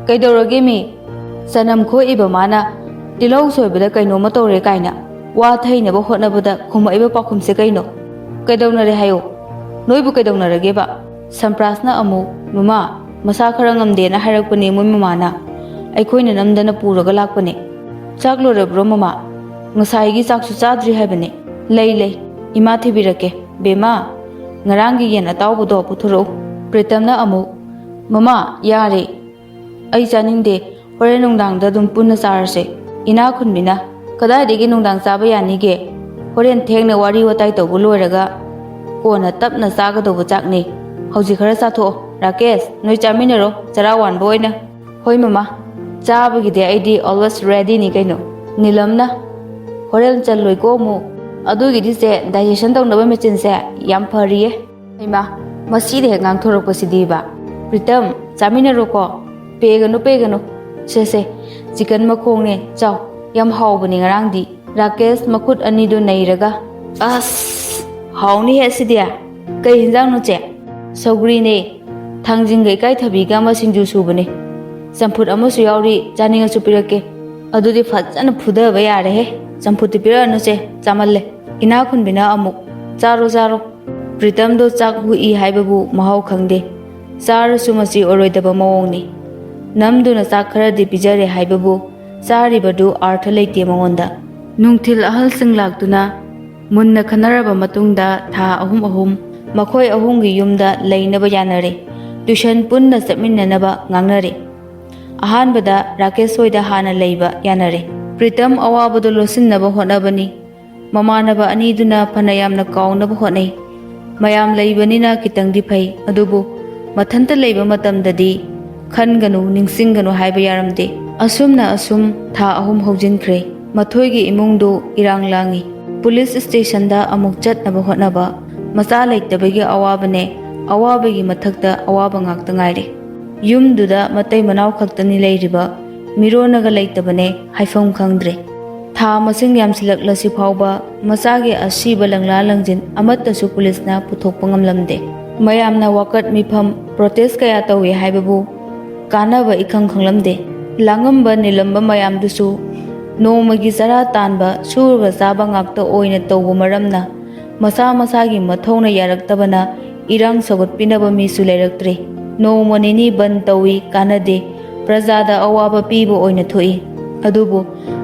ꯀꯩꯗꯧꯔꯒꯦ ꯃꯤ? ꯆꯅꯝ ꯈꯣꯛꯏꯕ ꯃꯥꯅ ꯇꯤꯜꯍꯧ ꯁꯣꯏꯕꯗ ꯀꯩꯅꯣꯝꯃ ꯇꯧꯔꯦ ꯀꯥꯏꯅ ꯋꯥ ꯊꯩꯅꯕ ꯍꯣꯠꯅꯕꯗ ꯈꯨꯝꯃꯛꯏꯕ ꯄꯥꯎꯈꯨꯝꯁꯦ ꯀꯩꯅꯣ? ꯀꯩꯗꯧꯅꯔꯦ ꯍꯥꯏꯌꯣ꯫ ꯅꯣꯏꯕꯨ ꯀꯩꯗꯧꯅꯔꯒꯦꯕ?" ꯁꯝꯄ꯭ꯔꯥꯁꯅ ꯑꯃꯨꯛ, "ꯃꯃꯥ, ꯃꯁꯥ ꯈꯔ ꯉꯝꯗꯦꯅ ꯍꯥꯏꯔꯛꯄꯅꯦ ꯃꯣꯏ ꯃꯃꯥꯅ꯫ ꯑꯩꯈꯣꯏꯅ ꯅꯝꯗꯅ ꯄꯨꯔꯒ ꯂꯥꯛꯄꯅꯦ꯫ ꯆꯥꯛ ꯂꯣꯏꯔꯕ꯭ꯔꯣ ꯃꯃꯥ? ꯉꯁꯥꯏꯒꯤ ꯆꯥꯛꯁꯨ ꯆꯥꯗ꯭ꯔꯤ ꯍꯥꯏꯕꯅꯦ꯫" "ꯂꯩ, ꯂꯩ, ꯏꯃꯥ ꯊꯤꯕꯤꯔꯛꯀꯦ꯫ ꯕꯦꯝꯃ, ꯉꯔꯥꯡꯒꯤ ꯌꯦꯟ ꯑꯇꯥꯎꯕꯗꯣ ꯄꯨꯊꯣꯔꯛꯎ꯫" ꯄ꯭ꯔꯤꯇꯝꯅ ꯑꯃꯨꯛ, "ꯃꯃꯥ, ꯌꯥꯔꯦ꯫ ꯑꯩ ꯆꯥꯅꯤꯡꯗꯦ꯫ ꯍꯣꯔꯦꯟ ꯅꯨꯡꯗꯥꯡꯗ ꯑꯗꯨꯝ ꯄꯨꯟꯅ ꯆꯥꯔꯁꯦ꯫" ꯏꯅꯥ ꯈꯨꯟꯕꯤꯅ, "ꯀꯗꯥꯏꯗꯒꯤ ꯅꯨꯡꯗꯥꯡ ꯆꯥꯕ ꯌꯥꯅꯤꯒꯦ? ꯍꯣꯔꯦꯟ ꯊꯦꯡꯅ ꯋꯥꯔꯤ ꯋꯥꯇꯥꯏ ꯇꯧꯕ ꯂꯣꯏꯔꯒ ꯀꯣꯟꯅ ꯇꯞꯅ ꯆꯥꯒꯗꯧꯕ ꯆꯥꯛꯅꯤ꯫ ꯍꯧꯖꯤꯛ ꯈꯔ ꯆꯥꯊꯣꯛꯑꯣ꯫ ꯔꯥꯀꯦꯁ, ꯅꯣꯏ ꯆꯥꯃꯤꯟꯅꯔꯣ, ꯆꯔꯥ ꯋꯥꯟꯕ ꯑꯣꯏꯅ꯫" "ꯍꯣꯏ ꯃꯃꯥ, ꯆꯥꯕꯒꯤꯗꯤ ꯑꯩꯗꯤ always readyꯅꯤ ꯀꯩꯅꯣ꯫" ꯅꯤꯂꯝꯅ, "ꯍꯣꯔꯦꯟ ꯆꯜꯂꯣꯏꯀꯣ ꯑꯃꯨꯛ꯫ ꯑꯗꯨꯒꯤꯗꯤ ꯆꯦ, digestion ꯇꯧꯅꯕ machineꯁꯦ ꯌꯥꯝ ꯐꯔꯤꯌꯦ꯫" ꯍꯩꯃꯥ, ꯃꯁꯤꯗ ꯍꯦꯛ ꯉꯥꯡꯊꯣꯔꯛꯄꯁꯤꯗꯤꯕ꯫ "ꯄ꯭ꯔꯤꯇꯝ, ꯆꯥꯃꯤꯟꯅꯔꯣꯀꯣ꯫" "ꯄꯦꯒꯅꯨ, ꯄꯦꯒꯅꯨ꯫ ꯁꯦ, ꯁꯦ, chicken ꯃꯈꯣꯡꯅꯦ, ꯆꯥꯎ꯫ ꯌꯥꯝ ꯍꯥꯎꯕꯅꯤ ꯉꯔꯥꯡꯗꯤ꯫" ꯔꯥꯀꯦꯁ ꯃꯈꯨꯠ ꯑꯅꯤꯗꯨ ꯅꯩꯔꯒ, "ꯑꯁ, ꯍꯥꯎꯅꯤꯍꯦ ꯁꯤꯗꯤ꯫ ꯀꯩ ꯍꯤꯟꯖꯥꯡꯅꯣ ꯆꯦ?" "ꯁꯧꯒ꯭ꯔꯤꯅꯦ꯫ ꯊꯥꯡꯖꯤꯡꯒ ꯏꯀꯥꯏꯊꯕꯤꯒ ꯑꯃ ꯁꯤꯡꯖꯨ ꯁꯨꯕꯅꯦ꯫ ꯆꯝꯐꯨꯠ ꯑꯃꯁꯨ ꯌꯥꯎꯔꯤ, ꯆꯥꯅꯤꯡꯉꯁꯨ ꯄꯤꯔꯛꯀꯦ꯫" "ꯑꯗꯨꯗꯤ ꯐꯖꯅ ꯐꯨꯗꯕ ꯌꯥꯔꯦꯍꯦ꯫ ꯆꯝꯐꯨꯠꯇꯤ ꯄꯤꯔꯛꯑꯅꯨ ꯆꯦ, ꯆꯥꯃꯜꯂꯦ꯫" ꯏꯅꯥ ꯈꯨꯟꯕꯤꯅ ꯑꯃꯨꯛ, "ꯆꯥꯔꯣ, ꯆꯥꯔꯣ꯫" ꯄ꯭ꯔꯤꯇꯝꯗꯣ ꯆꯥꯛ ꯍꯨꯏ ꯍꯥꯏꯕꯕꯨ ꯃꯍꯥꯎ ꯈꯪꯗꯦ꯫ ꯆꯥꯔꯁꯨ ꯃꯆꯤ ꯑꯣꯏꯔꯣꯏꯗꯕ ꯃꯑꯣꯡꯅꯤ꯫ ꯅꯝꯗꯨꯅ ꯆꯥꯛ ꯈꯔꯗꯤ ꯄꯤꯖꯔꯦ ꯍꯥꯏꯕꯕꯨ ꯆꯥꯔꯤꯕꯗꯨ ꯑꯥꯔꯊ ꯂꯩꯇꯦ ꯃꯉꯣꯟꯗ꯫ ꯅꯨꯡꯊꯤꯜ ꯑꯍꯜꯁꯤꯡ ꯂꯥꯛꯇꯨꯅ ꯃꯨꯟꯅ ꯈꯟꯅꯔꯕ ꯃꯇꯨꯡꯗ ꯊꯥ ꯑꯍꯨꯝ ꯑꯍꯨꯝ ꯃꯈꯣꯏ ꯑꯍꯨꯝꯒꯤ ꯌꯨꯝꯗ ꯂꯩꯅꯕ ꯌꯥꯅꯔꯦ꯫ ꯇ꯭ꯌꯨꯁꯟ ꯄꯨꯟꯅ ꯆꯠꯃꯤꯟꯅꯅꯕ ꯉꯥꯡꯅꯔꯦ꯫ ꯑꯍꯥꯟꯕꯗ ꯔꯥꯀꯦꯁ ꯍꯣꯏꯗ ꯍꯥꯟꯅ ꯂꯩꯕ ꯌꯥꯅꯔꯦ꯫ ꯄ꯭ꯔꯤꯇꯝ ꯑꯋꯥꯕꯗꯣ ꯂꯣꯠꯁꯤꯟꯅꯕ ꯍꯣꯠꯅꯕꯅꯤ꯫ ꯃꯃꯥꯟꯅꯕ ꯑꯅꯤꯗꯨꯅ ꯐꯅ ꯌꯥꯝꯅ ꯀꯥꯎꯅꯕ ꯍꯣꯠꯅꯩ꯫ ꯃꯌꯥꯝ ꯂꯩꯕꯅꯤꯅ ꯈꯤꯇꯪꯗꯤ ꯐꯩ, ꯑꯗꯨꯕꯨ ꯃꯊꯟꯇ ꯂꯩꯕ ꯃꯇꯝꯗꯗꯤ ꯈꯟꯒꯅꯨ, ꯅꯤꯡꯁꯤꯡꯒꯅꯨ ꯍꯥꯏꯕ ꯌꯥꯔꯝꯗꯦ꯫ ꯑꯁꯨꯝꯅ ꯑꯁꯨꯝ ꯊꯥ ꯑꯍꯨꯝ ꯍꯧꯖꯤꯟꯈ꯭ꯔꯦ꯫ ꯃꯊꯣꯏꯒꯤ ꯏꯃꯨꯡꯗꯨ ꯏꯔꯥꯡ ꯂꯥꯡꯉꯤ꯫ ꯄꯨꯂꯤꯁ ꯁ꯭ꯇꯦꯁꯟꯗ ꯑꯃꯨꯛ ꯆꯠꯅꯕ ꯍꯣꯠꯅꯕ, ꯃꯆꯥ ꯂꯩꯇꯕꯒꯤ ꯑꯋꯥꯕꯅꯦ, ꯑꯋꯥꯕꯒꯤ ꯃꯊꯛꯇ ꯑꯋꯥꯕ ꯉꯥꯛꯇ ꯉꯥꯏꯔꯦ꯫ ꯌꯨꯝꯗꯨꯗ ꯃꯇꯩ ꯃꯅꯥꯎ ꯈꯛꯇꯅꯤ ꯂꯩꯔꯤꯕ, ꯃꯤꯔꯣꯟꯅꯒ ꯂꯩꯇꯕꯅꯦ, ꯍꯥꯏꯐꯝ ꯈꯪꯗ꯭ꯔꯦ꯫ ꯊꯥ ꯃꯁꯤꯡ ꯌꯥꯝꯁꯤꯜꯂꯛꯂꯁꯤ ꯐꯥꯎꯕ ꯃꯆꯥꯒꯤ ꯑꯁꯤꯕ ꯂꯪꯂꯥ ꯂꯪꯖꯤꯟ ꯑꯃꯠꯇꯁꯨ ꯄꯨꯂꯤꯁꯅ ꯄꯨꯊꯣꯛꯄ ꯉꯝꯂꯝꯗꯦ꯫ ꯃꯌꯥꯝꯅ ꯋꯥꯀꯠ ꯃꯤꯐꯝ, ꯄ꯭ꯔꯣꯇꯦꯁ ꯀꯌꯥ ꯇꯧꯏ ꯍꯥꯏꯕꯕꯨ ꯀꯥꯟꯅꯕ ꯏꯈꯪ ꯈꯪꯂꯝꯗꯦ꯫ ꯂꯥꯡꯉꯝꯕ ꯅꯤꯜꯂꯝꯕ ꯃꯌꯥꯝꯗꯨꯁꯨ ꯅꯣꯡꯃꯒꯤ ꯆꯔꯥ ꯇꯥꯟꯕ, ꯁꯨꯔꯒ ꯆꯥꯕ ꯉꯥꯛꯇ ꯑꯣꯏꯅ ꯇꯧꯕ ꯃꯔꯝꯅ ꯃꯁꯥ ꯃꯁꯥꯒꯤ ꯃꯊꯧꯅ ꯌꯥꯔꯛꯇꯕꯅ ꯏꯔꯥꯡ ꯁꯧꯒꯠꯄꯤꯅꯕ ꯃꯤꯁꯨ ꯂꯩꯔꯛꯇ꯭ꯔꯦ꯫ ꯅꯣꯡꯃ ꯅꯤꯅꯤ ꯕꯟ ꯇꯧꯏ, ꯀꯥꯟꯅꯗꯦ꯫ ꯄ꯭ꯔꯖꯥꯗ ꯑꯋꯥꯕ ꯄꯤꯕ ꯑꯣꯏꯅ ꯊꯣꯛꯏ꯫ ꯑꯗꯨꯕꯨ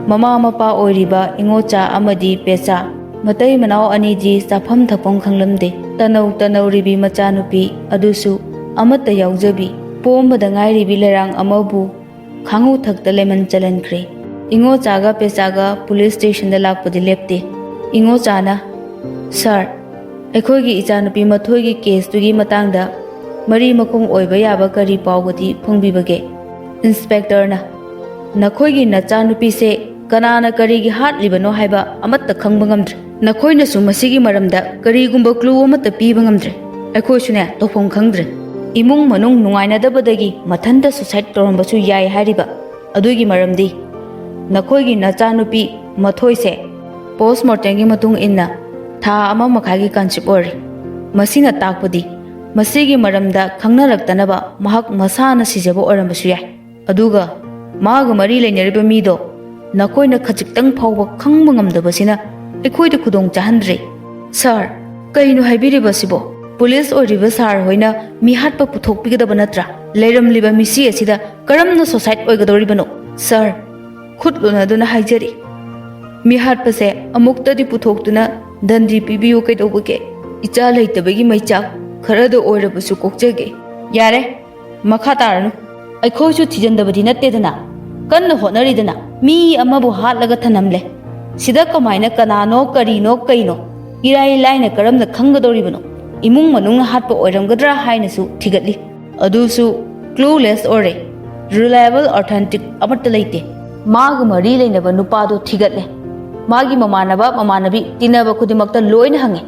ꯃꯃꯥ ꯃꯄꯥ ꯑꯣꯏꯔꯤꯕ ꯏꯉꯣꯆꯥ ꯑꯃꯗꯤ ꯄꯦꯆꯥ, ꯃꯇꯩ ꯃꯅꯥꯎ ꯑꯅꯤꯗꯤ ꯆꯥꯐꯝ ꯊꯛꯐꯝ ꯈꯪꯂꯝꯗꯦ꯫ ꯇꯅꯧ ꯇꯅꯧꯔꯤꯕꯤ ꯃꯆꯥꯅꯨꯄꯤ ꯑꯗꯨꯁꯨ ꯑꯃꯠꯇ ꯌꯥꯎꯖꯕꯤ, ꯄꯣꯝꯕꯗ ꯉꯥꯏꯔꯤꯕꯤ ꯂꯩꯔꯥꯡ ꯑꯃꯕꯨ ꯈꯥꯡꯉꯨ ꯊꯛꯇ ꯂꯦꯃꯟ ꯆꯜꯍꯟꯈ꯭ꯔꯦ꯫ ꯏꯉꯣꯆꯥꯒ ꯄꯦꯆꯥꯒ ꯄꯨꯂꯤꯁ ꯁ꯭ꯇꯦꯁꯟꯗ ꯂꯥꯛꯄꯗꯤ ꯂꯦꯞꯇꯦ꯫ ꯏꯉꯣꯆꯥꯅ, "ꯁꯥꯔ, ꯑꯩꯈꯣꯏꯒꯤ ꯏꯆꯥꯅꯨꯄꯤ ꯃꯊꯣꯏꯒꯤ ꯀꯦꯁꯇꯨꯒꯤ ꯃꯇꯥꯡꯗ ꯃꯔꯤ ꯃꯈꯣꯡ ꯑꯣꯏꯕ ꯌꯥꯕ ꯀꯔꯤ ꯄꯥꯎꯒꯗꯤ ꯐꯪꯕꯤꯕꯒꯦ?" ꯏꯟꯁꯄꯦꯛꯇꯔꯅ, "ꯅꯈꯣꯏꯒꯤ ꯅꯆꯥꯅꯨꯄꯤꯁꯦ ꯀꯅꯥꯅ ꯀꯔꯤꯒꯤ ꯍꯥꯠꯂꯤꯕꯅꯣ ꯍꯥꯏꯕ ꯑꯃꯠꯇ ꯈꯪꯕ ꯉꯝꯗ꯭ꯔꯦ꯫ ꯅꯈꯣꯏꯅꯁꯨ ꯃꯁꯤꯒꯤ ꯃꯔꯝꯗ ꯀꯔꯤꯒꯨꯝꯕ ꯀ꯭ꯂꯨ ꯑꯃꯠꯇ ꯄꯤꯕ ꯉꯝꯗ꯭ꯔꯦ꯫ ꯑꯩꯈꯣꯏꯁꯨꯅꯦ, ꯇꯧꯐꯝ ꯈꯪꯗ꯭ꯔꯦ꯫ ꯏꯃꯨꯡ ꯃꯅꯨꯡ ꯅꯨꯡꯉꯥꯏꯅꯗꯕꯗꯒꯤ ꯃꯊꯟꯇ ꯁꯨꯁꯥꯏꯗ ꯇꯧꯔꯝꯕꯁꯨ ꯌꯥꯏ ꯍꯥꯏꯔꯤꯕ꯫ ꯑꯗꯨꯒꯤ ꯃꯔꯝꯗꯤ ꯅꯈꯣꯏꯒꯤ ꯅꯆꯥꯅꯨꯄꯤ ꯃꯊꯣꯏꯁꯦ ꯄꯣꯁꯃꯣꯔꯇꯦꯝꯒꯤ ꯃꯇꯨꯡ ꯏꯟꯅ ꯊꯥ ꯑꯃ ꯃꯈꯥꯏꯒꯤ ꯀꯟꯁꯤꯞ ꯑꯣꯏꯔꯤ꯫ ꯃꯁꯤꯅ ꯇꯥꯛꯄꯗꯤ ꯃꯁꯤꯒꯤ ꯃꯔꯝꯗ ꯈꯪꯅꯔꯛꯇꯅꯕ ꯃꯍꯥꯛ ꯃꯁꯥꯅ ꯁꯤꯖꯕ ꯑꯣꯏꯔꯝꯕꯁꯨ ꯌꯥꯏ꯫ ꯑꯗꯨꯒ ꯃꯥꯒ ꯃꯔꯤ ꯂꯩꯅꯔꯤꯕ ꯃꯤꯗꯣ ꯅꯈꯣꯏꯅ ꯈꯖꯤꯛꯇꯪ ꯐꯥꯎꯕ ꯈꯪꯕ ꯉꯝꯗꯕꯁꯤꯅ ꯑꯩꯈꯣꯏꯗ ꯈꯨꯗꯣꯡ ꯆꯥꯍꯟꯗ꯭ꯔꯦ꯫" "ꯁꯥꯔ, ꯀꯩꯅꯣ ꯍꯥꯏꯕꯤꯔꯤꯕꯁꯤꯕꯣ? ꯄꯨꯂꯤꯁ ꯑꯣꯏꯔꯤꯕ ꯁꯥꯔ ꯍꯣꯏꯅ ꯃꯤꯍꯥꯠꯄ ꯄꯨꯊꯣꯛꯄꯤꯒꯗꯕ ꯅꯠꯇ꯭ꯔꯥ? ꯂꯩꯔꯝꯂꯤꯕ ꯃꯤꯁꯤ ꯑꯁꯤꯗ ꯀꯔꯝꯅ ꯁꯣꯁꯥꯏꯠ ꯑꯣꯏꯒꯗꯧꯔꯤꯕꯅꯣ? ꯁꯥꯔ, ꯈꯨꯠ ꯂꯣꯟꯅꯗꯨꯅ ꯍꯥꯏꯖꯔꯤ, ꯃꯤꯍꯥꯠꯄꯁꯦ ꯑꯃꯨꯛꯇꯗꯤ ꯄꯨꯊꯣꯛꯇꯨꯅ ꯗꯟꯗꯤ ꯄꯤꯕꯤꯌꯨ ꯀꯩꯗꯧꯕꯒꯦ? ꯏꯆꯥ ꯂꯩꯇꯕꯒꯤ ꯃꯩꯆꯥꯛ ꯈꯔꯗ ꯑꯣꯏꯔꯕꯁꯨ ꯀꯣꯛꯆꯒꯦ꯫" ꯌꯥꯔꯦ, ꯃꯈꯥ ꯇꯥꯔꯅꯨ꯫ ꯑꯩꯈꯣꯏꯁꯨ ꯊꯤꯖꯤꯟꯗꯕꯗꯤ ꯅꯠꯇꯦꯗꯅ, ꯀꯟꯅ ꯍꯣꯠꯅꯔꯤꯗꯅ꯫ ꯃꯤ ꯑꯃꯕꯨ ꯍꯥꯠꯂꯒ ꯊꯅꯝꯂꯦ꯫ ꯁꯤꯗ ꯀꯃꯥꯏꯅ ꯀꯅꯥꯅꯣ, ꯀꯔꯤꯅꯣ, ꯀꯩꯅꯣ ꯏꯔꯥꯏ ꯂꯥꯏꯅ ꯀꯔꯝꯅ ꯈꯪꯒꯗꯧꯔꯤꯕꯅꯣ? ꯏꯃꯨꯡ ꯃꯅꯨꯡꯅ ꯍꯥꯠꯄ ꯑꯣꯏꯔꯝꯒꯗ꯭ꯔꯥ ꯍꯥꯏꯅꯁꯨ ꯊꯤꯒꯠꯂꯤ꯫ ꯑꯗꯨꯁꯨ clueless ꯑꯣꯏꯔꯦ꯫ Reliable, authentic ꯑꯃꯠꯇ ꯂꯩꯇꯦ꯫ ꯃꯥꯒ ꯃꯔꯤ ꯂꯩꯅꯕ ꯅꯨꯄꯥꯗꯣ ꯊꯤꯒꯠꯂꯦ꯫ ꯃꯥꯒꯤ ꯃꯃꯥꯟꯅꯕ, ꯃꯃꯥꯟꯅꯕꯤ, ꯇꯤꯟꯅꯕ ꯈꯨꯗꯤꯡꯃꯛꯇ ꯂꯣꯏꯅ ꯍꯪꯉꯦ꯫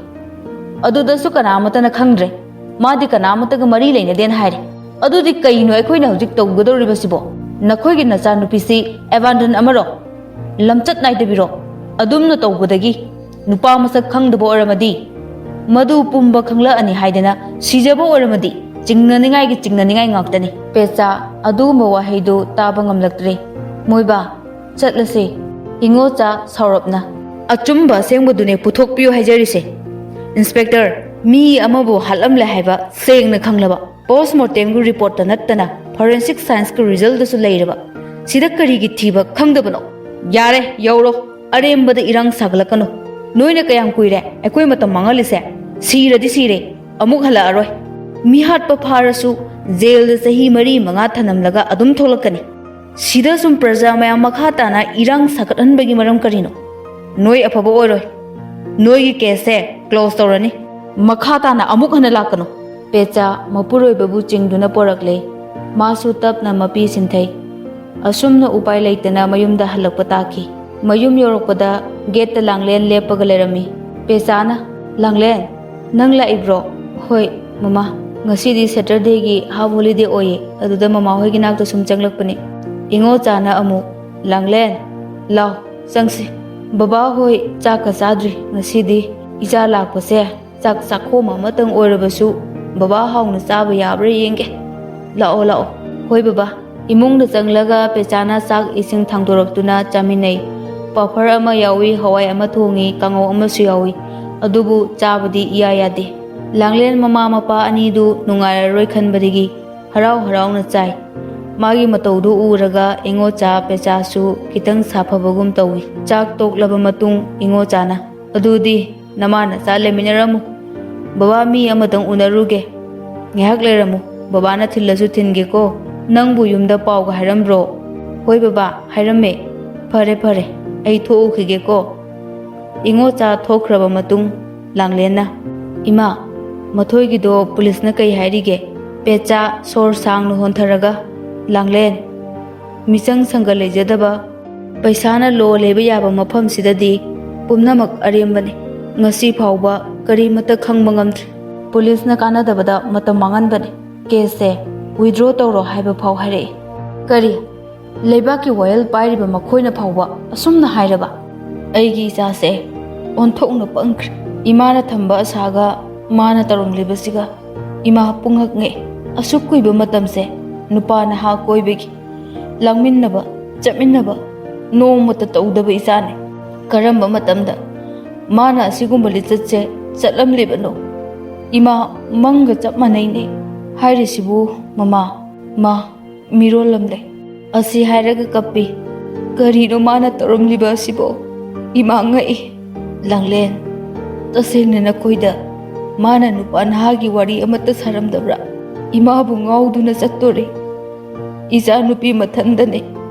ꯑꯗꯨꯗꯁꯨ ꯀꯅꯥ ꯑꯃꯠꯇꯅ ꯈꯪꯗ꯭ꯔꯦ꯫ ꯃꯥꯗꯤ ꯀꯅꯥ ꯑꯃꯠꯇꯒ ꯃꯔꯤ ꯂꯩꯅꯗꯦꯅ ꯍꯥꯏꯔꯦ꯫ ꯑꯗꯨꯗꯤ ꯀꯩꯅꯣ ꯑꯩꯈꯣꯏꯅ ꯍꯧꯖꯤꯛ ꯇꯧꯒꯗꯧꯔꯤꯕꯁꯤꯕꯣ? ꯅꯈꯣꯏꯒꯤ ꯅꯆꯥꯅꯨꯄꯤꯁꯤ abandon ꯑꯃꯔꯣ? ꯂꯝꯆꯠ ꯅꯥꯏꯗꯕꯤꯔꯣ? ꯑꯗꯨꯝꯅ ꯇꯧꯕꯗꯒꯤ ꯅꯨꯄꯥ ꯃꯁꯛ ꯈꯪꯗꯕ ꯑꯣꯏꯔꯝꯃꯗꯤ, ꯃꯗꯨ ꯄꯨꯝꯕ ꯈꯪꯂꯛꯑꯅꯤ ꯍꯥꯏꯗꯅ ꯁꯤꯖꯕ ꯑꯣꯏꯔꯝꯃꯗꯤ, ꯆꯤꯡꯅꯅꯤꯡꯉꯥꯏꯒꯤ ꯆꯤꯡꯅꯅꯤꯡꯉꯥꯏ ꯉꯥꯛꯇꯅꯤ꯫ ꯄꯦꯆꯥ ꯑꯗꯨꯒꯨꯝꯕ ꯋꯥꯍꯩꯗꯨ ꯇꯥꯕ ꯉꯝꯂꯛꯇ꯭ꯔꯦ꯫ ꯃꯣꯏꯕꯥ, ꯆꯠꯂꯁꯦ꯫ ꯏꯉꯣꯆꯥ ꯁꯥꯎꯔꯞꯅ, ꯑꯆꯨꯝꯕ ꯑꯁꯦꯡꯕꯗꯨꯅꯦ ꯄꯨꯊꯣꯛꯄꯤꯌꯨ ꯍꯥꯏꯖꯔꯤꯁꯦ꯫ ꯏꯟꯁꯄꯦꯛꯇꯔ, ꯃꯤ ꯑꯃꯕꯨ ꯍꯥꯠꯂꯝꯂꯦ ꯍꯥꯏꯕ ꯁꯦꯡꯅ ꯈꯪꯂꯕ, ꯄꯣꯁꯃꯣꯔꯇꯦꯝꯒꯤ ꯔꯤꯄꯣꯔꯠꯇ ꯅꯠꯇꯅ ꯐꯣꯔꯦꯟꯁꯤꯛ ꯁꯥꯏꯟꯁꯀꯤ ꯔꯤꯖꯜꯗꯁꯨ ꯂꯩꯔꯕ, ꯁꯤꯗ ꯀꯔꯤꯒꯤ ꯊꯤꯕ ꯈꯪꯗꯕꯅꯣ? ꯌꯥꯔꯦ, ꯌꯧꯔꯣ꯫ ꯑꯔꯦꯝꯕꯗ ꯏꯔꯥꯡ ꯁꯥꯒꯠꯂꯛꯀꯅꯨ꯫ ꯅꯣꯏꯅ ꯀꯌꯥꯝ ꯀꯨꯏꯔꯦ ꯑꯩꯈꯣꯏ ꯃꯇꯝ ꯃꯥꯡꯍꯜꯂꯤꯁꯦ? ꯁꯤꯔꯗꯤ ꯁꯤꯔꯦ, ꯑꯃꯨꯛ ꯍꯜꯂꯛꯑꯔꯣꯏ꯫ ꯃꯤꯍꯥꯠꯄ ꯐꯥꯔꯁꯨ ꯖꯦꯜꯗ ꯆꯍꯤ ꯃꯔꯤ ꯃꯉꯥ ꯊꯅꯝꯂꯒ ꯑꯗꯨꯝ ꯊꯣꯛꯂꯛꯀꯅꯤ꯫ ꯁꯤꯗ ꯁꯨꯝ ꯄ꯭ꯔꯖꯥ ꯃꯌꯥꯝ ꯃꯈꯥ ꯇꯥꯅ ꯏꯔꯥꯡ ꯁꯥꯒꯠꯍꯟꯕꯒꯤ ꯃꯔꯝ ꯀꯔꯤꯅꯣ? ꯅꯣꯏ ꯑꯐꯕ ꯑꯣꯏꯔꯣꯏ꯫ ꯅꯣꯏꯒꯤ ꯀꯦꯁꯁꯦ ꯀ꯭ꯂꯣꯖ ꯇꯧꯔꯅꯤ꯫ ꯃꯈꯥ ꯇꯥꯅ ꯑꯃꯨꯛ ꯍꯟꯅ ꯂꯥꯛꯀꯅꯨ꯫ ꯄꯦꯆꯥ ꯃꯄꯨꯔꯣꯏꯕꯕꯨ ꯆꯤꯡꯗꯨꯅ ꯄꯣꯔꯛꯂꯦ꯫ ꯃꯥꯁꯨ ꯇꯞꯅ ꯃꯄꯤ ꯁꯤꯟꯊꯩ꯫ ꯑꯁꯨꯝꯅ ꯎꯄꯥꯏ ꯂꯩꯇꯅ ꯃꯌꯨꯝꯗ ꯍꯜꯂꯛꯄ ꯇꯥꯈꯤ꯫ ꯃꯌꯨꯝ ꯌꯧꯔꯛꯄꯗ ꯒꯦꯠꯇ ꯂꯥꯡꯂꯦꯟ ꯂꯦꯞꯄꯒ ꯂꯩꯔꯝꯃꯤ꯫ ꯄꯦꯆꯥꯅ, "ꯂꯥꯡꯂꯦꯟ, ꯅꯪ ꯂꯥꯛꯏꯕ꯭ꯔꯣ?" "ꯍꯣꯏ, ꯃꯃꯥ꯫ ꯉꯁꯤꯗꯤ ꯁꯦꯇꯔꯗꯦꯒꯤ ꯍꯥꯐ ꯍꯣꯂꯤꯗꯦ ꯑꯣꯏꯌꯦ, ꯑꯗꯨꯗ ꯃꯃꯥ ꯍꯣꯏꯒꯤ ꯅꯥꯛꯇ ꯁꯨꯝ ꯆꯪꯂꯛꯄꯅꯦ꯫" ꯏꯉꯣꯆꯥꯅ ꯑꯃꯨꯛ, "ꯂꯥꯡꯂꯦꯟ, ꯂꯥꯎ, ꯆꯪꯁꯤ꯫ ꯕꯕꯥ ꯍꯣꯏ ꯆꯥꯛꯀ ꯆꯥꯗ꯭ꯔꯤ꯫ ꯉꯁꯤꯗꯤ ꯏꯆꯥ ꯂꯥꯛꯄꯁꯦ ꯆꯥꯛ ꯆꯥꯛꯈꯣꯝ ꯑꯃꯇꯪ ꯑꯣꯏꯔꯕꯁꯨ ꯕꯕꯥ ꯍꯥꯎꯅ ꯆꯥꯕ ꯌꯥꯕ꯭ꯔꯥ ꯌꯦꯡꯒꯦ꯫ ꯂꯥꯛꯑꯣ, ꯂꯥꯛꯑꯣ꯫" "ꯍꯣꯏ ꯕꯕꯥ꯫" ꯏꯃꯨꯡꯗ ꯆꯪꯂꯒ ꯄꯦꯆꯥꯅ ꯆꯥꯛ ꯏꯁꯤꯡ ꯊꯥꯡꯗꯣꯔꯛꯇꯨꯅ ꯆꯥꯃꯤꯟꯅꯩ꯫ ꯄꯥꯐꯔ ꯑꯃ ꯌꯥꯎꯏ, ꯍꯋꯥꯏ ꯑꯃ ꯊꯣꯡꯉꯤ, ꯀꯥꯡꯉꯧ ꯑꯃꯁꯨ ꯌꯥꯎꯏ꯫ ꯑꯗꯨꯕꯨ ꯆꯥꯕꯗꯤ ꯏꯌꯥ ꯌꯥꯗꯦ꯫ ꯂꯥꯡꯂꯦꯟ ꯃꯃꯥ ꯃꯄꯥ ꯑꯅꯤꯗꯨ ꯅꯨꯡꯉꯥꯏꯔꯔꯣꯏ ꯈꯟꯕꯗꯒꯤ ꯍꯔꯥꯎ ꯍꯔꯥꯎꯅ ꯆꯥꯏ꯫ ꯃꯥꯒꯤ ꯃꯇꯧꯗꯨ ꯎꯔꯒ ꯏꯉꯣꯆꯥ ꯄꯦꯆꯥꯁꯨ ꯈꯤꯇꯪ ꯁꯥꯐꯕꯒꯨꯝ ꯇꯧꯏ꯫ ꯆꯥꯛ ꯇꯣꯛꯂꯕ ꯃꯇꯨꯡ ꯏꯉꯣꯆꯥꯅ, "ꯑꯗꯨꯗꯤ ꯅꯃꯥ ꯅꯆꯥ ꯂꯩꯃꯤꯟꯅꯔꯝꯃꯨ꯫ ꯕꯕꯥ ꯃꯤ ꯑꯃꯇꯪ ꯎꯅꯔꯨꯒꯦ꯫ ꯉꯥꯏꯍꯥꯛ ꯂꯩꯔꯝꯃꯨ꯫" ꯕꯕꯥꯅ ꯊꯤꯜꯂꯁꯨ ꯊꯤꯟꯒꯦꯀꯣ꯫ ꯅꯪꯕꯨ ꯌꯨꯝꯗ ꯄꯥꯎꯒ ꯍꯥꯏꯔꯝꯕ꯭ꯔꯣ? ꯍꯣꯏ ꯕꯕꯥ, ꯍꯥꯏꯔꯝꯃꯦ꯫ ꯐꯔꯦ ꯐꯔꯦ, ꯑꯩ ꯊꯣꯛꯎꯈꯤꯒꯦꯀꯣ꯫ ꯏꯉꯣꯆꯥ ꯊꯣꯛꯈ꯭ꯔꯕ ꯃꯇꯨꯡ ꯂꯥꯡꯂꯦꯟꯅ, "ꯏꯃꯥ, ꯃꯊꯣꯏꯒꯤꯗꯣ ꯄꯨꯂꯤꯁꯅ ꯀꯩ ꯍꯥꯏꯔꯤꯒꯦ?" ꯄꯦꯆꯥ ꯁꯣꯔ ꯁꯥꯡꯅ ꯍꯣꯟꯊꯔꯒ, "ꯂꯥꯡꯂꯦꯟ, ꯃꯤꯆꯪ ꯁꯪꯒ ꯂꯩꯖꯗꯕ, ꯄꯩꯁꯥꯅ ꯂꯣ ꯂꯩꯕ ꯌꯥꯕ ꯃꯐꯝꯁꯤꯗꯗꯤ ꯄꯨꯝꯅꯃꯛ ꯑꯔꯦꯝꯕꯅꯤ꯫ ꯉꯁꯤ ꯐꯥꯎꯕ ꯀꯔꯤꯃꯠꯇ ꯈꯪꯕ ꯉꯝꯗ꯭ꯔꯤ꯫ ꯄꯨꯂꯤꯁꯅ ꯀꯥꯟꯅꯗꯕꯗ ꯃꯇꯝ ꯃꯥꯡꯍꯟꯕꯅꯤ꯫ ꯀꯦꯁꯁꯦ ꯋꯤꯗ꯭ꯔꯣ ꯇꯧꯔꯣ ꯍꯥꯏꯕ ꯐꯥꯎ ꯍꯥꯏꯔꯛꯏ꯫ ꯀꯔꯤ? ꯂꯩꯕꯥꯛꯀꯤ ꯋꯥꯌꯦꯜ ꯄꯥꯏꯔꯤꯕ ꯃꯈꯣꯏꯅ ꯐꯥꯎꯕ ꯑꯁꯨꯝꯅ ꯍꯥꯏꯔꯕ? ꯑꯩꯒꯤ ꯏꯆꯥꯁꯦ ꯑꯣꯟꯊꯣꯛꯅ ꯄꯪꯈ꯭ꯔꯦ꯫ ꯏꯃꯥꯅ ꯊꯝꯕ ꯑꯁꯥꯒ ꯃꯥꯅ ꯇꯧꯔꯝꯂꯤꯕꯁꯤꯒ ꯏꯃꯥ ꯄꯨꯡꯉꯛ ꯉꯛꯏ꯫ ꯑꯁꯨꯛ ꯀꯨꯏꯕ ꯃꯇꯝꯁꯦ ꯅꯨꯄꯥ ꯅꯍꯥ ꯀꯣꯏꯕꯒꯤ, ꯂꯥꯡꯃꯤꯟꯅꯕ, ꯆꯠꯃꯤꯟꯅꯕ ꯅꯣꯡꯃꯇ ꯇꯧꯗꯕ ꯏꯆꯥꯅꯤ꯫ ꯀꯔꯝꯕ ꯃꯇꯝꯗ ꯃꯥꯅ ꯑꯁꯤꯒꯨꯝꯕ ꯂꯤꯆꯠꯁꯦ ꯆꯠꯂꯝꯂꯤꯕꯅꯣ? ꯏꯃꯥ, ꯃꯪꯒ ꯆꯞ ꯃꯥꯟꯅꯩꯅꯦ ꯍꯥꯏꯔꯤꯁꯤꯕꯨ, ꯃꯃꯥ꯫ ꯃꯥ ꯃꯤꯔꯣꯜꯂꯝꯂꯦ꯫ ꯑꯁꯤ ꯍꯥꯏꯔꯒ ꯀꯞꯄꯤ꯫ ꯀꯔꯤꯅꯣ ꯃꯥꯅ ꯇꯧꯔꯝꯂꯤꯕ ꯑꯁꯤꯕꯣ? ꯏꯃꯥ ꯉꯛꯏ꯫ ꯂꯥꯡꯂꯦꯟ, ꯇꯁꯦꯡꯅ ꯅꯈꯣꯏꯗ ꯃꯥꯅ ꯅꯨꯄꯥ ꯅꯍꯥꯒꯤ ꯋꯥꯔꯤ ꯑꯃꯠꯇ ꯁꯥꯔꯝꯗꯕ꯭ꯔꯥ? ꯏꯃꯥꯕꯨ ꯉꯥꯎꯗꯨꯅ ꯆꯠꯇꯣꯔꯦ꯫ ꯏꯆꯥ ꯅꯨꯄꯤ ꯃꯊꯟꯗꯅꯦ꯫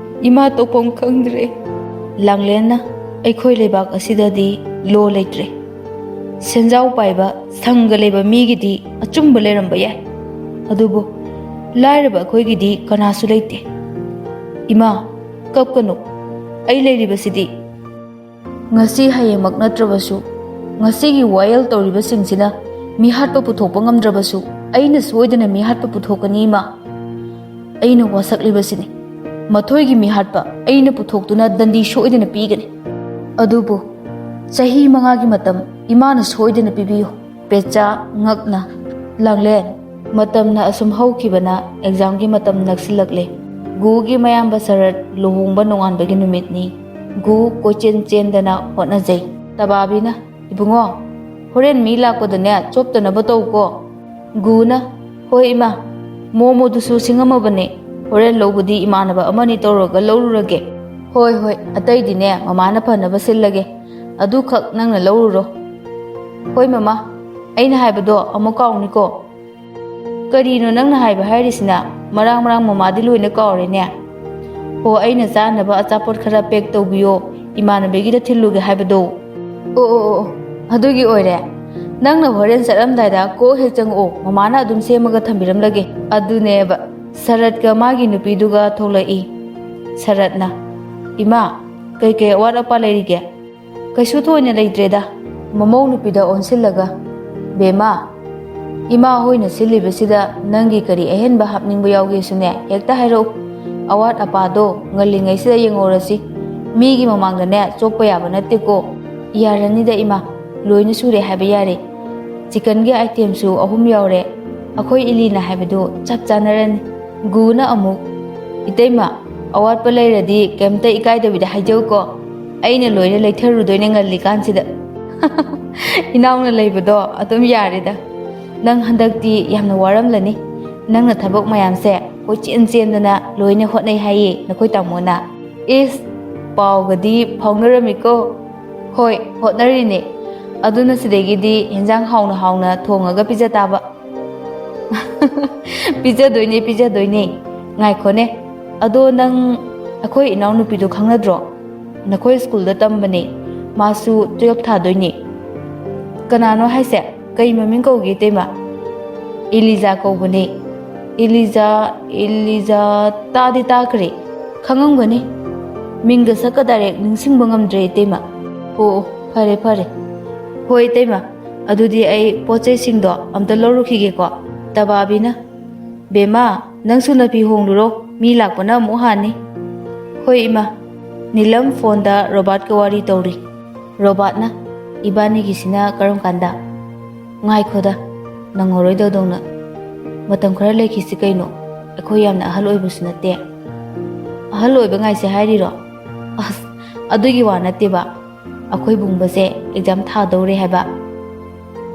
ꯏꯃꯥ ꯇꯧꯐꯝ ꯈꯪꯗ꯭ꯔꯦ꯫ ꯂꯥꯡꯂꯦꯟꯅ, ꯑꯩꯈꯣꯏ ꯂꯩꯕꯥꯛ ꯑꯁꯤꯗꯗꯤ ꯂꯣ ꯂꯩꯇ꯭ꯔꯦ꯫ ꯁꯦꯟꯖꯥꯎ ꯄꯥꯏꯕ ꯁꯪꯒ ꯂꯩꯕ ꯃꯤꯒꯤꯗꯤ ꯑꯆꯨꯝꯕ ꯂꯩꯔꯝꯕ ꯌꯥꯏ, ꯑꯗꯨꯕꯨ ꯂꯥꯏꯔꯕ ꯑꯩꯈꯣꯏꯒꯤꯗꯤ ꯀꯅꯥꯁꯨ ꯂꯩꯇꯦ꯫ ꯏꯃꯥ, ꯀꯞꯀꯅꯨ, ꯑꯩ ꯂꯩꯔꯤꯕꯁꯤꯗꯤ꯫ ꯉꯁꯤ ꯍꯌꯦꯡꯃꯛ ꯅꯠꯇ꯭ꯔꯕꯁꯨ, ꯉꯁꯤꯒꯤ ꯋꯥꯌꯦꯜ ꯇꯧꯔꯤꯕꯁꯤꯡꯁꯤꯅ ꯃꯤꯍꯥꯠꯄ ꯄꯨꯊꯣꯛꯄ ꯉꯝꯗ꯭ꯔꯕꯁꯨ, ꯑꯩꯅ ꯁꯣꯏꯗꯅ ꯃꯤꯍꯥꯠꯄ ꯄꯨꯊꯣꯛꯀꯅꯤ, ꯏꯃꯥ꯫ ꯑꯩꯅ ꯋꯥꯁꯛꯂꯤꯕꯁꯤꯅꯤ꯫ ꯃꯊꯣꯏꯒꯤ ꯃꯤꯍꯥꯠꯄ ꯑꯩꯅ ꯄꯨꯊꯣꯛꯇꯨꯅ ꯗꯟꯗꯤ ꯁꯣꯏꯗꯅ ꯄꯤꯒꯅꯤ꯫ ꯑꯗꯨꯕꯨ ꯆꯍꯤ ꯃꯉꯥꯒꯤ ꯃꯇꯝ ꯏꯃꯥꯅ ꯁꯣꯏꯗꯅ ꯄꯤꯕꯤꯌꯨ꯫ ꯄꯦꯆꯥ ꯉꯛꯅ, ꯂꯥꯡꯂꯦꯟ, ꯃꯇꯝꯅ ꯑꯁꯨꯝ ꯍꯧꯈꯤꯕꯅ ꯑꯦꯛꯖꯥꯝꯒꯤ ꯃꯇꯝ ꯅꯛꯁꯤꯜꯂꯛꯂꯦ꯫ ꯒꯨꯒꯤ ꯃꯌꯥꯝꯕ ꯁꯔꯠ ꯂꯨꯍꯣꯡꯕ ꯅꯣꯡꯉꯥꯟꯕꯒꯤ ꯅꯨꯃꯤꯠꯅꯤ꯫ ꯒꯨ ꯀꯣꯏꯆꯦꯟ ꯆꯦꯟꯗꯅ ꯍꯣꯠꯅꯖꯩ꯫ ꯇꯕꯥꯕꯤꯅ, "ꯏꯕꯨꯡꯉꯣ, ꯍꯣꯔꯦꯟ ꯃꯤ ꯂꯥꯛꯄꯗꯅꯦ ꯆꯣꯞꯇꯅꯕ ꯇꯧꯀꯣ꯫" ꯒꯨꯅ, "ꯍꯣꯏ ꯏꯃꯥ, ꯃꯣꯃꯣꯗꯨꯁꯨ ꯁꯤꯡꯉꯝꯃꯕꯅꯦ, ꯍꯣꯔꯦꯟ ꯂꯧꯕꯗꯤ ꯏꯃꯥꯟꯅꯕ ꯑꯃꯅꯤ ꯇꯧꯔꯒ ꯂꯧꯔꯨꯔꯒꯦ꯫" "ꯍꯣꯏ ꯍꯣꯏ, ꯑꯇꯩꯗꯤꯅꯦ ꯃꯃꯥꯅ ꯐꯅꯕ ꯁꯤꯜꯂꯒꯦ, ꯑꯗꯨꯈꯛ ꯅꯪꯅ ꯂꯧꯔꯨꯔꯣ꯫" "ꯍꯣꯏ ꯃꯃꯥ, ꯑꯩꯅ ꯍꯥꯏꯕꯗꯣ ꯑꯃꯨꯛ ꯀꯥꯎꯅꯤꯀꯣ꯫" ꯀꯔꯤꯅꯣ ꯅꯪꯅ ꯍꯥꯏꯕ ꯍꯥꯏꯔꯤꯁꯤꯅ? ꯃꯔꯥꯡ ꯃꯔꯥꯡ ꯃꯃꯥꯗꯤ ꯂꯣꯏꯅ ꯀꯥꯎꯔꯦꯅꯦ꯫ ꯑꯣ, ꯑꯩꯅ ꯆꯥꯅꯕ ꯑꯆꯥꯄꯣꯠ ꯈꯔ ꯄꯦꯛ ꯇꯧꯕꯤꯌꯣ, ꯏꯃꯥꯟꯅꯕꯤꯒꯤꯗ ꯊꯤꯜꯂꯨꯒꯦ ꯍꯥꯏꯕꯗꯣ꯫ ꯑꯣ, ꯑꯣ, ꯑꯣ, ꯑꯗꯨꯒꯤ ꯑꯣꯏꯔꯦ꯫ ꯅꯪꯅ ꯍꯣꯔꯦꯟ ꯆꯠꯂꯝꯗꯥꯏꯗ ꯀꯣꯛ ꯍꯦꯛ ꯆꯪꯉꯛꯑꯣ, ꯃꯃꯥꯅ ꯑꯗꯨꯝ ꯁꯦꯝꯃꯒ ꯊꯝꯕꯤꯔꯝꯂꯒꯦ꯫ ꯑꯗꯨꯅꯦꯕ, ꯁꯔꯠꯀ ꯃꯥꯒꯤ ꯅꯨꯄꯤꯗꯨꯒ ꯊꯣꯛꯂꯛꯏ꯫ ꯁꯔꯠꯅ, "ꯏꯃꯥ, ꯀꯩꯀꯩ ꯑꯋꯥꯠ ꯑꯄꯥ ꯂꯩꯔꯤꯒꯦ?" "ꯀꯩꯁꯨ ꯊꯣꯏꯅ ꯂꯩꯇ꯭ꯔꯦꯗ", ꯃꯃꯧ ꯅꯨꯄꯤꯗ ꯑꯣꯟꯁꯤꯜꯂꯒ꯫ "ꯕꯦꯝꯃ, ꯏꯃꯥ ꯍꯣꯏꯅ ꯁꯤꯜꯂꯤꯕꯁꯤꯗ ꯅꯪꯒꯤ ꯀꯔꯤ ꯑꯍꯦꯟꯕ ꯍꯥꯞꯅꯤꯡꯕ ꯌꯥꯎꯒꯦꯁꯨꯅꯦ, ꯍꯦꯛꯇ ꯍꯥꯏꯔꯛꯎ꯫ ꯑꯋꯥꯠ ꯑꯄꯥꯗꯣ ꯉꯜꯂꯤꯉꯩꯁꯤꯗ ꯌꯦꯡꯍꯧꯔꯁꯤ꯫ ꯃꯤꯒꯤ ꯃꯃꯥꯡꯗꯅꯦ ꯆꯣꯞꯄ ꯌꯥꯕ ꯅꯠꯇꯦꯀꯣ꯫" "ꯌꯥꯔꯅꯤꯗ ꯏꯃꯥ, ꯂꯣꯏꯅ ꯁꯨꯔꯦ ꯍꯥꯏꯕ ꯌꯥꯔꯦ꯫ ꯆꯤꯀꯟꯒꯤ ꯑꯥꯏꯇꯦꯝꯁꯨ ꯑꯍꯨꯝ ꯌꯥꯎꯔꯦ꯫ ꯑꯩꯈꯣꯏ ꯏꯂꯤꯅ ꯍꯥꯏꯕꯗꯨ ꯆꯞ ꯆꯥꯅꯔꯅꯤ꯫" ꯒꯨꯅ ꯑꯃꯨꯛ, "ꯏꯇꯩꯃ, ꯑꯋꯥꯠꯄ ꯂꯩꯔꯗꯤ ꯀꯩꯝꯇ ꯏꯀꯥꯏꯗꯕꯤꯗ ꯍꯥꯏꯖꯧꯀꯣ꯫ ꯑꯩꯅ ꯂꯣꯏꯅ ꯂꯩꯊꯔꯨꯗꯣꯏꯅꯦ ꯉꯜꯂꯤꯀꯥꯟꯁꯤꯗ꯫" "ꯏꯅꯥꯎꯅ ꯂꯩꯕꯗꯣ ꯑꯗꯨꯝ ꯌꯥꯔꯦꯗ꯫ ꯅꯪ ꯍꯟꯗꯛꯇꯤ ꯌꯥꯝꯅ ꯋꯥꯔꯝꯂꯅꯤ꯫ ꯅꯪꯅ ꯊꯕꯛ ꯃꯌꯥꯝꯁꯦ ꯀꯣꯏꯆꯦꯟ ꯆꯦꯟꯗꯅ ꯂꯣꯏꯅ ꯍꯣꯠꯅꯩ ꯍꯥꯏꯌꯦ ꯅꯈꯣꯏ ꯇꯥꯃꯣꯅ꯫" "ꯏꯁ, ꯄꯥꯎꯒꯗꯤ ꯐꯥꯎꯅꯔꯝꯃꯤꯀꯣ?" "ꯍꯣꯏ, ꯍꯣꯠꯅꯔꯤꯅꯦ꯫ ꯑꯗꯨꯅ ꯁꯤꯗꯒꯤꯗꯤ ꯍꯦꯟꯖꯥꯡ ꯍꯥꯎꯅ ꯍꯥꯎꯅ ꯊꯣꯡꯉꯒ ꯄꯤꯖ ꯇꯥꯕ꯫" "ꯄꯤꯖꯗꯣꯏꯅꯦ, ꯄꯤꯖꯗꯣꯏꯅꯦ꯫ ꯉꯥꯏꯈꯣꯅꯦ, ꯑꯗꯣ ꯅꯪ ꯑꯩꯈꯣꯏ ꯏꯅꯥꯎꯅꯨꯄꯤꯗꯣ ꯈꯪꯅꯗ꯭ꯔꯣ? ꯅꯈꯣꯏ ꯁ꯭ꯀꯨꯜꯗ ꯇꯝꯕꯅꯦ, ꯃꯥꯁꯨ ꯇꯨꯌꯦꯜꯞ ꯊꯥꯗꯣꯏꯅꯦ꯫" "ꯀꯅꯥꯅꯣ ꯍꯥꯏꯁꯦ? ꯀꯩ ꯃꯃꯤꯡ ꯀꯧꯒꯦ, ꯏꯇꯩꯃ?" "ꯏꯂꯤꯖꯥ ꯀꯧꯕꯅꯦ꯫" "ꯏꯂꯤꯖꯥ, ꯏꯂꯤꯖꯥ, ꯇꯥꯗꯤ ꯇꯥꯈ꯭ꯔꯦ꯫" "ꯈꯪꯉꯝꯒꯅꯤ, ꯃꯤꯡꯒ ꯁꯛꯀ ꯗꯥꯏꯔꯦꯛ ꯅꯤꯡꯁꯤꯡꯕ ꯉꯝꯗ꯭ꯔꯦ, ꯏꯇꯩꯃ꯫" "ꯑꯣ, ꯑꯣ, ꯐꯔꯦ, ꯐꯔꯦ꯫" "ꯍꯣꯏ, ꯏꯇꯩꯃ, ꯑꯗꯨꯗꯤ ꯑꯩ ꯄꯣꯠ ꯆꯩꯁꯤꯡꯗꯣ ꯑꯝꯇ ꯂꯧꯔꯨꯈꯤꯒꯦꯀꯣ꯫" ꯇꯕꯥꯕꯤꯅ, "ꯕꯦꯝꯃ, ꯅꯪꯁꯨ ꯅꯥꯄꯤ ꯍꯣꯡꯂꯨꯔꯣ, ꯃꯤ ꯂꯥꯛꯄꯅ ꯑꯃꯨꯛ ꯍꯥꯟꯅꯤ꯫" "ꯍꯣꯏ, ꯏꯃꯥ꯫" ꯅꯤꯂꯝ ꯐꯣꯟꯗ ꯔꯣꯕꯥꯔꯠꯀ ꯋꯥꯔꯤ ꯇꯧꯔꯤ꯫ ꯔꯣꯕꯥꯔꯠꯅ, "ꯏꯕꯥꯅꯤꯒꯤꯁꯤꯅ ꯀꯔꯝ ꯀꯥꯟꯗ?" "ꯉꯥꯏꯈꯣꯗ, ꯅꯪꯍꯧꯔꯣꯏꯗꯧꯗꯧꯅ꯫ ꯃꯇꯝ ꯈꯔ ꯂꯩꯈꯤꯁꯤ ꯀꯩꯅꯣ, ꯑꯩꯈꯣꯏ ꯌꯥꯝꯅ ꯑꯍꯜ ꯑꯣꯏꯕꯁꯨ ꯅꯠꯇꯦ꯫" "ꯑꯍꯜ ꯑꯣꯏꯕ ꯉꯥꯏꯁꯦ ꯍꯥꯏꯔꯤꯔꯣ?" "ꯑꯁ, ꯑꯗꯨꯒꯤ ꯋꯥ ꯅꯠꯇꯦꯕ꯫ ꯑꯩꯈꯣꯏ ꯕꯨꯡꯕꯁꯦ ꯑꯦꯛꯖꯥꯝ ꯊꯥꯗꯧꯔꯦ ꯍꯥꯏꯕ꯫"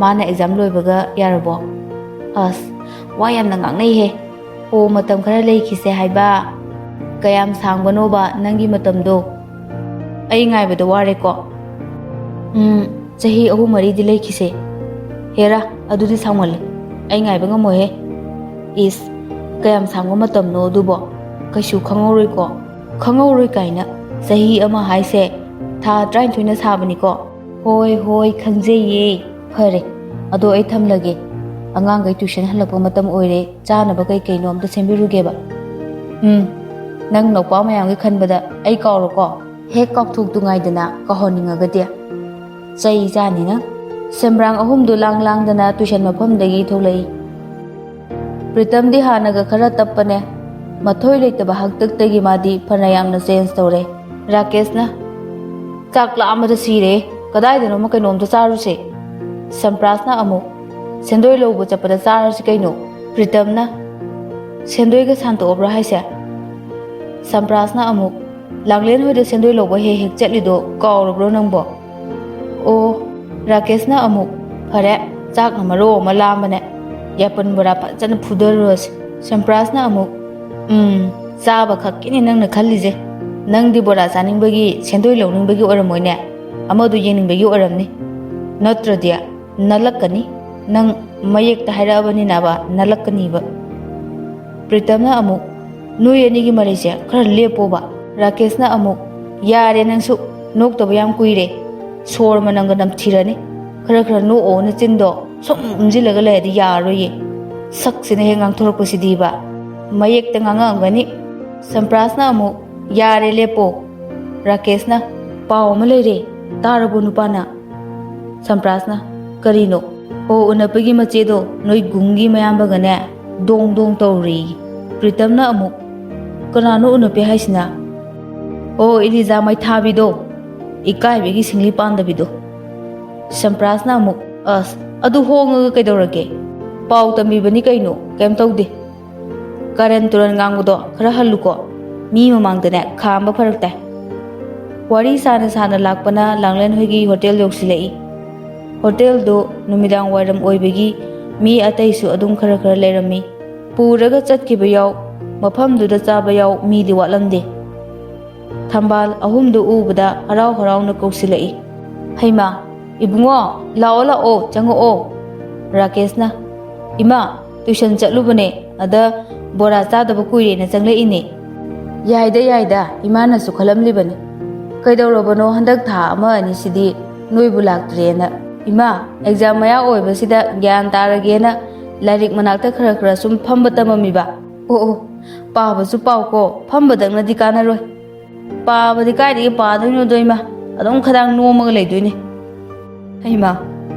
"ꯃꯥꯅ ꯑꯦꯛꯖꯥꯝ ꯂꯣꯏꯕꯒ ꯌꯥꯔꯕꯣ?" "ꯑꯁ, ꯋꯥ ꯌꯥꯝꯅ ꯉꯥꯡꯅꯩꯍꯦ꯫ ꯑꯣ, ꯃꯇꯝ ꯈꯔ ꯂꯩꯈꯤꯁꯦ ꯍꯥꯏꯕ꯫ ꯀꯌꯥꯝ ꯁꯥꯡꯕꯅꯣꯕ ꯅꯪꯒꯤ ꯃꯇꯝꯗꯣ? ꯑꯩ ꯉꯥꯏꯕꯗ ꯋꯥꯔꯦꯀꯣ꯫" "ꯎꯝ, ꯆꯍꯤ ꯑꯍꯨꯝ ꯃꯔꯤꯗꯤ ꯂꯩꯈꯤꯁꯦ꯫" "ꯍꯦꯔꯥ, ꯑꯗꯨꯗꯤ ꯁꯥꯡꯃꯜꯂꯦ꯫ ꯑꯩ ꯉꯥꯏꯕ ꯉꯝꯃꯣꯏꯍꯦ꯫" ꯏꯁ, ꯀꯌꯥꯝ ꯁꯥꯡꯕ ꯃꯇꯝꯅꯣ ꯑꯗꯨꯕꯣ? ꯀꯩꯁꯨ ꯈꯪꯍꯧꯔꯣꯏꯀꯣ? ꯈꯪꯍꯧꯔꯣꯏ ꯀꯥꯏꯅ, ꯆꯍꯤ ꯑꯃ ꯍꯥꯏꯁꯦ ꯊꯥ ꯇꯔꯥꯅꯤꯊꯣꯏꯅ ꯁꯥꯕꯅꯤꯀꯣ꯫ ꯍꯣꯏ, ꯍꯣꯏ, ꯈꯪꯖꯩꯌꯦ꯫ ꯐꯔꯦ, ꯑꯗꯣ ꯑꯩ ꯊꯝꯂꯒꯦ꯫ ꯑꯉꯥꯡꯈꯩ ꯇ꯭ꯌꯨꯁꯟ ꯍꯜꯂꯛꯄ ꯃꯇꯝ ꯑꯣꯏꯔꯦ, ꯆꯥꯅꯕ ꯀꯩ ꯀꯩꯅꯣ ꯑꯝꯇ ꯁꯦꯝꯕꯤꯔꯨꯒꯦꯕ꯫ ꯎꯝ, ꯅꯪ ꯅꯧꯄꯥ ꯃꯌꯥꯝꯒꯤ ꯈꯟꯕꯗ ꯑꯩ ꯀꯥꯎꯔꯣꯀꯣ? ꯍꯦꯛ ꯀꯥꯎꯊꯣꯛꯇꯨꯉꯥꯏꯗꯅ ꯀꯥꯎꯍꯟꯅꯤꯡꯉꯒꯗꯤ꯫ ꯆꯩ ꯆꯥꯅꯤ ꯅꯪ꯫ ꯁꯦꯝꯕ꯭ꯔꯥꯡ ꯑꯍꯨꯝꯗꯨ ꯂꯥꯡ ꯂꯥꯡꯗꯅ ꯇ꯭ꯌꯨꯁꯟ ꯃꯐꯝꯗꯒꯤ ꯊꯣꯛꯂꯛꯏ꯫ ꯄ꯭ꯔꯤꯇꯝꯗꯤ ꯍꯥꯟꯅꯒ ꯈꯔ ꯇꯞꯄꯅꯦ꯫ ꯃꯊꯣꯏ ꯂꯩꯇꯕ ꯍꯥꯛꯇꯛꯇꯒꯤ ꯃꯥꯗꯤ ꯐꯅ ꯌꯥꯝꯅ ꯆꯦꯟꯖ ꯇꯧꯔꯦ꯫ ꯔꯥꯀꯦꯁꯅ, "ꯆꯥꯛ ꯂꯥꯝꯕꯗ ꯁꯤꯔꯦ꯫ ꯀꯗꯥꯏꯗꯅꯣꯃ ꯀꯩꯅꯣꯝꯇ ꯆꯥꯔꯨꯁꯦ꯫" ꯁꯝꯄ꯭ꯔꯥꯁꯅ ꯑꯃꯨꯛ, "ꯁꯦꯟꯗꯣꯏ ꯂꯧꯕ ꯆꯠꯄꯗ ꯆꯥꯔꯁꯤ ꯀꯩꯅꯣ꯫" ꯄ꯭ꯔꯤꯇꯝꯅ, "ꯁꯦꯟꯗꯣꯏꯒ ꯁꯥꯟꯇꯣꯛꯑꯕ꯭ꯔꯥ ꯍꯥꯏꯁꯦ?" ꯁꯝꯄ꯭ꯔꯥꯁꯅ ꯑꯃꯨꯛ, "ꯂꯥꯡꯂꯦꯟ ꯍꯣꯏꯗ ꯁꯦꯟꯗꯣꯏ ꯂꯧꯕ ꯍꯦꯛ ꯍꯦꯛ ꯆꯠꯂꯤꯗꯣ ꯀꯥꯎꯔꯕ꯭ꯔꯣ ꯅꯪꯕꯣ?" ꯑꯣ, ꯔꯥꯀꯦꯁꯅ ꯑꯃꯨꯛ, "ꯐꯔꯦ, ꯆꯥꯛꯅ ꯃꯔꯣ ꯑꯃ ꯂꯥꯝꯕꯅꯦ, ꯌꯥꯄꯟ ꯕꯣꯔꯥ ꯐꯖꯅ ꯐꯨꯗꯔꯨꯔꯁꯤ꯫" ꯁꯝꯄ꯭ꯔꯥꯁꯅ ꯑꯃꯨꯛ, "ꯎꯝ, ꯆꯥꯕ ꯈꯛꯀꯤꯅꯤ ꯅꯪꯅ ꯈꯜꯂꯤꯁꯦ꯫ ꯅꯪꯗꯤ ꯕꯣꯔꯥ ꯆꯥꯅꯤꯡꯕꯒꯤ, ꯁꯦꯟꯗꯣꯏ ꯂꯧꯅꯤꯡꯕꯒꯤ ꯑꯣꯏꯔꯝꯃꯣꯏꯅꯦ, ꯑꯃꯗꯨ ꯌꯦꯡꯅꯤꯡꯕꯒꯤ ꯑꯣꯏꯔꯝꯅꯤ, ꯅꯠꯇ꯭ꯔꯗꯤ ꯅꯂꯛꯀꯅꯤ꯫ ꯅꯪ ꯃꯌꯦꯛꯇ ꯍꯥꯏꯔꯛꯑꯕꯅꯤꯅꯕ, ꯅꯂꯛꯀꯅꯤꯕ꯫" ꯄ꯭ꯔꯤꯇꯝꯅ ꯑꯃꯨꯛ, "ꯅꯣꯏ ꯑꯅꯤꯒꯤ ꯃꯔꯩꯁꯦ ꯈꯔ ꯂꯦꯞꯄꯣꯕ꯫" ꯔꯥꯀꯦꯁꯅ ꯑꯃꯨꯛ, "ꯌꯥꯔꯦ ꯅꯪꯁꯨ, ꯅꯣꯛꯇꯕ ꯌꯥꯝ ꯀꯨꯏꯔꯦ꯫ ꯁꯣꯔ ꯃꯅꯝꯒ ꯅꯝꯊꯤꯔꯅꯤ꯫ ꯈꯔ ꯈꯔ ꯅꯣꯛꯑꯣ, ꯅꯆꯤꯟꯗꯣ ꯁꯨꯝ ꯎꯝꯁꯤꯜꯂꯒ ꯂꯩꯔꯗꯤ ꯌꯥꯔꯔꯣꯏꯌꯦ꯫ ꯁꯛꯁꯤꯅ ꯍꯦꯛ ꯉꯥꯡꯊꯣꯔꯛꯄꯁꯤꯗꯤꯕ꯫ ꯃꯌꯦꯛꯇ ꯉꯥꯡꯉꯛꯑꯝꯒꯅꯤ꯫" ꯁꯝꯄ꯭ꯔꯥꯁꯅ ꯑꯃꯨꯛ, "ꯌꯥꯔꯦ, ꯂꯦꯞꯄꯣ꯫" ꯔꯥꯀꯦꯁꯅ, "ꯄꯥꯎ ꯑꯃ ꯂꯩꯔꯦ, ꯇꯥꯔꯕꯣ ꯅꯨꯄꯥꯅ?" ꯁꯝꯄ꯭ꯔꯥꯁꯅ, "ꯀꯔꯤꯅꯣ?" "ꯑꯣ, ꯎꯅꯞꯄꯒꯤ ꯃꯆꯦꯗꯣ ꯅꯣꯏ ꯒꯨꯡꯒꯤ ꯃꯌꯥꯝꯕꯒꯅꯦ ꯗꯣꯡ ꯗꯣꯡ ꯇꯧꯔꯤ꯫" ꯄ꯭ꯔꯤꯇꯝꯅ ꯑꯃꯨꯛ, "ꯀꯅꯥꯅꯣ ꯎꯅꯞꯄꯤ ꯍꯥꯏꯁꯤꯅ?" "ꯑꯣ, ꯏꯂꯤꯖꯥ ꯃꯩꯊꯥꯕꯤꯗꯣ, ꯏꯀꯥꯏꯕꯒꯤ ꯁꯤꯡꯂꯤ ꯄꯥꯟꯗꯕꯤꯗꯣ꯫" ꯁꯝꯄ꯭ꯔꯥꯁꯅ ꯑꯃꯨꯛ, "ꯑꯁ, ꯑꯗꯨ ꯍꯣꯡꯉꯒ ꯀꯩꯗꯧꯔꯒꯦ? ꯄꯥꯎ ꯇꯝꯕꯤꯕꯅꯤ ꯀꯩꯅꯣ, ꯀꯩꯝ ꯇꯧꯗꯦ꯫ ꯀꯥꯔꯟ ꯇꯨꯔꯟ ꯉꯥꯡꯕꯗꯣ ꯈꯔ ꯍꯜꯂꯨꯀꯣ, ꯃꯤ ꯃꯃꯥꯡꯗꯅꯦ ꯈꯥꯝꯕ ꯐꯔꯛ ꯇꯥꯏ꯫" ꯋꯥꯔꯤ ꯁꯥꯅ ꯁꯥꯅ ꯂꯥꯛꯄꯅ ꯂꯥꯡꯂꯦꯟ ꯍꯣꯏꯒꯤ ꯍꯣꯇꯦꯜ ꯌꯧꯁꯤꯜꯂꯛꯏ꯫ ꯍꯣꯇꯦꯜꯗꯨ ꯅꯨꯃꯤꯗꯥꯡ ꯋꯥꯏꯔꯝ ꯑꯣꯏꯕꯒꯤ ꯃꯤ ꯑꯇꯩꯁꯨ ꯑꯗꯨꯝ ꯈꯔ ꯈꯔ ꯂꯩꯔꯝꯃꯤ꯫ ꯄꯨꯔꯒ ꯆꯠꯈꯤꯕ ꯌꯥꯎ, ꯃꯐꯝꯗꯨꯗ ꯆꯥꯕ ꯌꯥꯎ, ꯃꯤꯗꯤ ꯋꯥꯠꯂꯝꯗꯦ꯫ ꯊꯝꯕꯥꯜ ꯑꯍꯨꯝꯗꯨ ꯎꯕꯗ ꯍꯔꯥꯎ ꯍꯔꯥꯎꯅ ꯀꯧꯁꯤꯜꯂꯛꯏ꯫ "ꯍꯩꯃꯥ, ꯏꯕꯨꯡꯉꯣ, ꯂꯥꯛꯑꯣ, ꯂꯥꯛꯑꯣ, ꯆꯪꯉꯛꯑꯣ꯫" ꯔꯥꯀꯦꯁꯅ, "ꯏꯃꯥ, ꯇ꯭ꯌꯨꯁꯟ ꯆꯠꯂꯨꯕꯅꯦ, ꯑꯗ ꯕꯣꯔꯥ ꯆꯥꯗꯕ ꯀꯨꯏꯔꯦꯅ ꯆꯪꯂꯛꯏꯅꯦ꯫ ꯌꯥꯏꯗ ꯌꯥꯏꯗ, ꯏꯃꯥꯅꯁꯨ ꯈꯜꯂꯝꯂꯤꯕꯅꯤ, ꯀꯩꯗꯧꯔꯕꯅꯣ ꯍꯟꯗꯛ ꯊꯥ ꯑꯃ ꯑꯅꯤꯁꯤꯗꯤ ꯅꯣꯏꯕꯨ ꯂꯥꯛꯇ꯭ꯔꯦꯅ꯫ ꯏꯃꯥ, ꯑꯦꯛꯖꯥꯝ ꯃꯌꯥ ꯑꯣꯏꯕꯁꯤꯗ ꯒ꯭ꯌꯥꯟ ꯇꯥꯔꯒꯦꯅ ꯂꯥꯏꯔꯤꯛ ꯃꯅꯥꯛꯇ ꯈꯔ ꯈꯔ ꯁꯨꯝ ꯐꯝꯕ ꯇꯝꯃꯝꯃꯤꯕ꯫ ꯑꯣ ꯑꯣ, ꯄꯥꯕꯁꯨ ꯄꯥꯎꯀꯣ, ꯐꯝꯕꯗꯪꯅꯗꯤ ꯀꯥꯟꯅꯔꯣꯏ꯫ ꯄꯥꯕꯗꯤ ꯀꯥꯏꯗꯒꯤ ꯄꯥꯗꯣꯏꯅꯣꯗꯣ ꯏꯃꯥ, ꯑꯗꯨꯝ ꯈꯗꯥꯡ ꯅꯣꯝꯃꯒ ꯂꯩꯗꯣꯏꯅꯦ꯫ ꯍꯩꯃꯥ,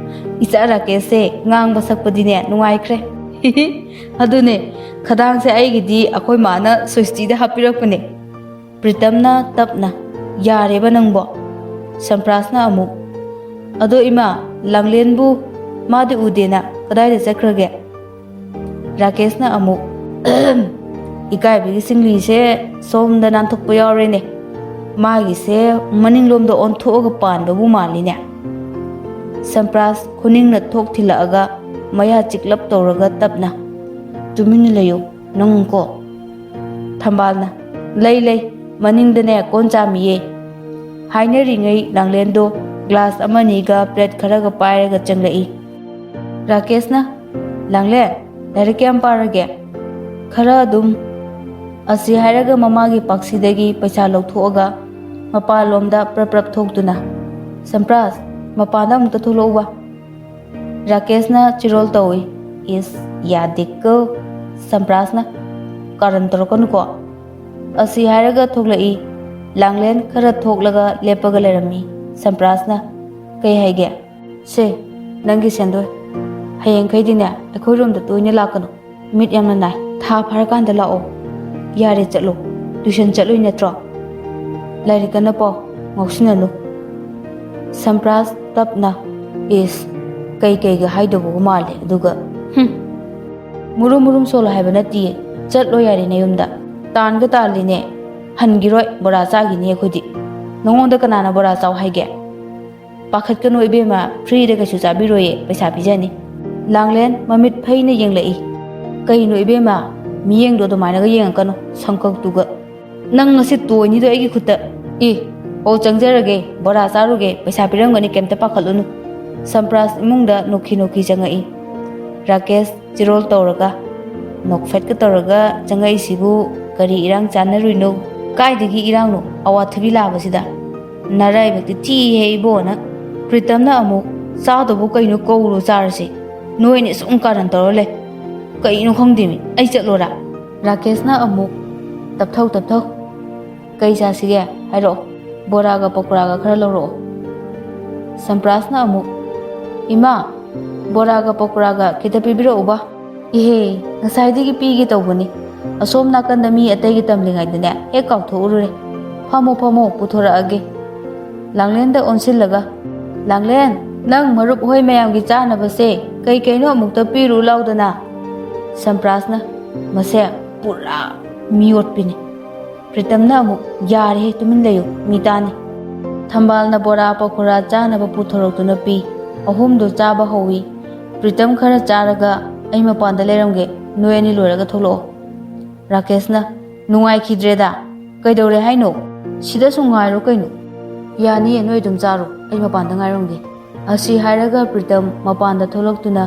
ꯏꯆꯥ ꯔꯥꯀꯦꯁꯁꯦ ꯉꯥꯡꯕ ꯁꯛꯄꯗꯤꯅꯦ ꯅꯨꯡꯉꯥꯏꯈ꯭ꯔꯦ꯫ ꯑꯗꯨꯅꯦ, ꯈꯗꯥꯡꯁꯦ ꯑꯩꯒꯤꯗꯤ ꯑꯩꯈꯣꯏ ꯃꯥꯅ ꯁ꯭ꯋꯤꯁꯇꯤꯗ ꯍꯥꯞꯄꯤꯔꯛꯄꯅꯦ꯫ ꯄ꯭ꯔꯤꯇꯝꯅ ꯇꯞꯅ, "ꯌꯥꯔꯦꯕ ꯅꯪꯕꯣ?" ꯁꯝꯄ꯭ꯔꯥꯁꯅ ꯑꯃꯨꯛ, "ꯑꯗꯣ ꯏꯃꯥ, ꯂꯥꯡꯂꯦꯟꯕꯨ ꯃꯥꯗꯤ ꯎꯗꯦꯅ, ꯀꯗꯥꯏꯗ ꯆꯠꯈ꯭ꯔꯒꯦ?" ꯔꯥꯀꯦꯁꯅ ꯑꯃꯨꯛ, "ꯏꯀꯥꯏꯕꯒꯤ ꯁꯤꯡꯂꯤꯁꯦ ꯁꯣꯝꯗ ꯅꯥꯟꯊꯣꯛꯄ ꯌꯥꯎꯔꯦꯅꯦ꯫ ꯃꯥꯒꯤꯁꯦ ꯃꯅꯤꯡꯂꯣꯝꯗ ꯑꯣꯟꯊꯣꯛꯑꯒ ꯄꯥꯟꯕꯕꯨ ꯃꯥꯜꯂꯤꯅꯦ꯫" ꯁꯝꯄ꯭ꯔꯥꯁ ꯈꯨꯅꯤꯡꯅ ꯊꯣꯛ ꯊꯤꯜꯂꯛꯑꯒ ꯃꯌꯥ ꯆꯤꯛꯂꯞ ꯇꯧꯔꯒ ꯇꯞꯅ, "ꯇꯨꯃꯤꯟꯅ ꯂꯩꯌꯨ ꯅꯪꯀꯣ꯫" ꯊꯝꯕꯥꯜꯅ, "ꯂꯩ ꯂꯩ, ꯃꯅꯤꯡꯗꯅꯦ ꯀꯣꯟ ꯆꯥꯝꯃꯤꯌꯦ꯫" ꯍꯥꯏꯅꯔꯤꯉꯩ ꯂꯥꯡꯂꯦꯟꯗꯣ ꯒ꯭ꯂꯥꯁ ꯑꯃꯅꯤꯒ ꯄ꯭ꯂꯦꯠ ꯈꯔꯒ ꯄꯥꯏꯔꯒ ꯆꯪꯂꯛꯏ꯫ ꯔꯥꯀꯦꯁꯅ, "ꯂꯥꯡꯂꯦꯟ, ꯂꯥꯏꯔꯤꯛ ꯀꯌꯥꯝ ꯄꯥꯔꯒꯦ?" "ꯈꯔ ꯑꯗꯨꯝ꯫" ꯑꯁꯤ ꯍꯥꯏꯔꯒ ꯃꯃꯥꯒꯤ ꯄꯥꯛꯁꯤꯗꯒꯤ ꯄꯩꯁꯥ ꯂꯧꯊꯣꯛꯑꯒ ꯃꯄꯥꯟꯂꯣꯝꯗ ꯄ꯭ꯔꯞ ꯄ꯭ꯔꯞ ꯊꯣꯛꯇꯨꯅ, "ꯁꯝꯄ꯭ꯔꯥꯁ, ꯃꯄꯥꯟꯗ ꯑꯃꯨꯛꯇ ꯊꯣꯛꯂꯛꯎꯕ꯫" ꯔꯥꯀꯦꯁꯅ ꯆꯤꯔꯣꯜ ꯇꯧꯏ꯫ "ꯏꯁ, ꯌꯥꯗꯦꯀꯣ꯫" ꯁꯝꯄ꯭ꯔꯥꯁꯅ, "ꯀꯥꯔꯟ ꯇꯧꯔꯛꯀꯅꯨꯀꯣ꯫" ꯑꯁꯤ ꯍꯥꯏꯔꯒ ꯊꯣꯛꯂꯛꯏ꯫ ꯂꯥꯡꯂꯦꯟ ꯈꯔ ꯊꯣꯛꯂꯒ ꯂꯦꯞꯄꯒ ꯂꯩꯔꯝꯃꯤ꯫ ꯁꯝꯄ꯭ꯔꯥꯁꯅ, "ꯀꯩ ꯍꯥꯏꯒꯦ?" "ꯁꯦ, ꯅꯪꯒꯤ ꯁꯦꯟꯗꯣꯏ꯫ ꯍꯌꯦꯡꯈꯩꯗꯤꯅꯦ ꯑꯩꯈꯣꯏ ꯔꯨꯝꯗ ꯇꯣꯏꯅ ꯂꯥꯛꯀꯅꯨ꯫ ꯃꯤꯠ ꯌꯥꯝꯅ ꯅꯥꯏ꯫ ꯊꯥ ꯐꯥꯔꯀꯥꯟꯗ ꯂꯥꯛꯑꯣ꯫ ꯌꯥꯔꯦ, ꯆꯠꯂꯣ꯫ ꯇ꯭ꯌꯨꯁꯟ ꯆꯠꯂꯨꯏ ꯅꯠꯇ꯭ꯔꯣ? ꯂꯥꯏꯔꯤꯛ ꯀꯟꯅ ꯄꯥꯎ꯫ ꯉꯥꯎꯁꯤꯟꯅꯅꯨ꯫" ꯁꯝꯄ꯭ꯔꯥꯁ ꯇꯞꯅ, "ꯏꯁ, ꯀꯩ ꯀꯩꯒ ꯍꯥꯏꯗꯧꯕꯒ ꯃꯥꯜꯂꯦ, ꯑꯗꯨꯒ, ꯍꯨꯝ꯫ ꯃꯨꯔꯨꯝ ꯃꯨꯔꯨꯝ ꯁꯣꯜꯂꯣ ꯍꯥꯏꯕ ꯅꯠꯇꯤꯌꯦ꯫ ꯆꯠꯂꯣ ꯌꯥꯔꯦ ꯅꯌꯨꯝꯗ꯫ ꯇꯥꯟꯒ ꯇꯥꯜꯂꯤꯅꯦ꯫ ꯍꯟꯈꯤꯔꯣꯏ, ꯕꯣꯔꯥ ꯆꯥꯈꯤꯅꯤ ꯑꯩꯈꯣꯏꯗꯤ꯫ ꯅꯉꯣꯟꯗ ꯀꯅꯥꯅ ꯕꯣꯔꯥ ꯆꯥꯎ ꯍꯥꯏꯒꯦ?" "ꯄꯥꯈꯠꯀꯅꯨ ꯏꯕꯦꯝꯃ, ꯐ꯭ꯔꯤꯗ ꯀꯩꯁꯨ ꯆꯥꯕꯤꯔꯣꯏꯌꯦ, ꯄꯩꯁꯥ ꯄꯤꯖꯅꯤ꯫" ꯂꯥꯡꯂꯦꯟ ꯃꯃꯤꯠ ꯐꯩꯅ ꯌꯦꯡꯂꯛꯏ꯫ "ꯀꯩꯅꯣ ꯏꯕꯦꯝꯃ, ꯃꯤꯌꯦꯡꯗꯣ ꯑꯗꯨꯃꯥꯏꯅꯒ ꯌꯦꯡꯉꯛꯀꯅꯨ, ꯁꯝꯀꯛꯇꯨꯒ꯫ ꯅꯪ ꯉꯁꯤ ꯇꯣꯏꯅꯤꯗꯣ ꯑꯩꯒꯤ ꯈꯨꯠꯇ꯫ ꯑꯦ, ꯑꯣ, ꯆꯪꯖꯔꯒꯦ, ꯕꯣꯔꯥ ꯆꯥꯔꯨꯒꯦ, ꯄꯩꯁꯥ ꯄꯤꯔꯝꯒꯅꯤ, ꯀꯩꯝꯇ ꯄꯥꯈꯠꯂꯨꯅꯨ꯫" ꯁꯝꯄ꯭ꯔꯥꯁ ꯏꯃꯨꯡꯗ ꯅꯣꯛꯈꯤ ꯅꯣꯛꯈꯤ ꯆꯪꯉꯛꯏ꯫ ꯔꯥꯀꯦꯁ ꯆꯤꯔꯣꯜ ꯇꯧꯔꯒ, ꯅꯣꯛꯐꯦꯠꯀ ꯇꯧꯔꯒ ꯆꯪꯉꯛꯏꯁꯤꯕꯨ ꯀꯔꯤ ꯏꯔꯥꯡ ꯆꯥꯟꯅꯔꯨꯏꯅꯣ? ꯀꯥꯏꯗꯒꯤ ꯏꯔꯥꯡꯅꯣ? ꯑꯋꯥꯊꯕꯤ ꯂꯥꯕꯁꯤꯗ꯫ ꯅꯔꯥꯏꯕꯛꯇꯤ ꯊꯤꯍꯦ ꯏꯕꯣ ꯅꯪ꯫ ꯄ꯭ꯔꯤꯇꯝꯅ ꯑꯃꯨꯛ, "ꯆꯥꯗꯧꯕ ꯀꯩꯅꯣ, ꯀꯧꯔꯣ ꯆꯥꯔꯁꯤ꯫ ꯅꯣꯏꯅ ꯁꯨꯝ ꯀꯥꯔꯟ ꯇꯧꯔ ꯂꯩ꯫ ꯀꯩꯅꯣ ꯈꯪꯗꯦꯃꯤ, ꯑꯩ ꯆꯠꯂꯣꯔꯥ?" ꯔꯥꯀꯦꯁꯅ ꯑꯃꯨꯛ, "ꯇꯞꯊꯧ, ꯇꯞꯊꯧ꯫ ꯀꯩ ꯆꯥꯁꯤꯒꯦ ꯍꯥꯏꯔꯛꯑꯣ꯫ ꯕꯣꯔꯥꯒ ꯄꯀꯣꯔꯥꯒ ꯈꯔ ꯂꯧꯔꯛꯑꯣ꯫" ꯁꯝꯄ꯭ꯔꯥꯁꯅ ꯑꯃꯨꯛ, "ꯏꯃꯥ, ꯕꯣꯔꯥꯒ ꯄꯀꯣꯔꯥꯒ ꯈꯤꯇ ꯄꯤꯕꯤꯔꯛꯎꯕ꯫" "ꯏꯍꯦ, ꯉꯁꯥꯏꯗꯒꯤ ꯄꯤꯒꯦ ꯇꯧꯕꯅꯤ꯫ ꯑꯁꯣꯝ ꯅꯥꯀꯟꯗ ꯃꯤ ꯑꯇꯩꯒꯤ ꯇꯝꯂꯤꯉꯩꯗꯅꯦ, ꯍꯦꯛ ꯀꯥꯎꯊꯣꯛꯎꯔꯨꯔꯦ꯫ ꯐꯝꯃꯣ, ꯐꯝꯃꯣ, ꯄꯨꯊꯣꯔꯛꯑꯒꯦ꯫" ꯂꯥꯡꯂꯦꯟꯗ ꯑꯣꯟꯁꯤꯜꯂꯒ, "ꯂꯥꯡꯂꯦꯟ, ꯅꯪ ꯃꯔꯨꯞ ꯍꯣꯏ ꯃꯌꯥꯝꯒꯤ ꯆꯥꯅꯕꯁꯦ ꯀꯩ ꯀꯩꯅꯣ ꯑꯃꯨꯛꯇ ꯄꯤꯔꯨ ꯂꯥꯎꯗꯅ꯫" ꯁꯝꯄ꯭ꯔꯥꯁꯅ, "ꯃꯁꯦ ꯄꯨꯔꯥ ꯃꯤꯑꯣꯠꯄꯤꯅꯤ꯫" ꯄ꯭ꯔꯤꯇꯝꯅ ꯑꯃꯨꯛ, "ꯌꯥꯔꯦꯍꯦ, ꯇꯨꯃꯤꯟ ꯂꯩꯌꯨ, ꯃꯤ ꯇꯥꯅꯤ꯫" ꯊꯝꯕꯥꯜꯅ ꯕꯣꯔꯥ ꯄꯀꯣꯔꯥ ꯆꯥꯅꯕ ꯄꯨꯊꯣꯔꯛꯇꯨꯅ ꯄꯤ꯫ ꯑꯍꯨꯝꯗꯨ ꯆꯥꯕ ꯍꯧꯏ꯫ ꯄ꯭ꯔꯤꯇꯝ ꯈꯔ ꯆꯥꯔꯒ ꯑꯩ ꯃꯄꯥꯟꯗ ꯂꯩꯔꯝꯒꯦ, ꯅꯣꯏ ꯑꯅꯤ ꯂꯣꯏꯔꯒ ꯊꯣꯛꯂꯛꯑꯣ꯫ ꯔꯥꯀꯦꯁꯅ, "ꯅꯨꯡꯉꯥꯏꯈꯤꯗ꯭ꯔꯦꯗ꯫ ꯀꯩꯗꯧꯔꯦ ꯍꯥꯏꯅꯣ? ꯁꯤꯗ ꯁꯨꯝ ꯉꯥꯏꯔꯣ ꯀꯩꯅꯣ꯫" "ꯌꯥꯅꯤꯌꯦ, ꯅꯣꯏ ꯑꯗꯨꯝ ꯆꯥꯔꯣ, ꯑꯩ ꯃꯄꯥꯟꯗ ꯉꯥꯏꯔꯝꯒꯦ꯫" ꯑꯁꯤ ꯍꯥꯏꯔꯒ ꯄ꯭ꯔꯤꯇꯝ ꯃꯄꯥꯟꯗ ꯊꯣꯛꯂꯛꯇꯨꯅ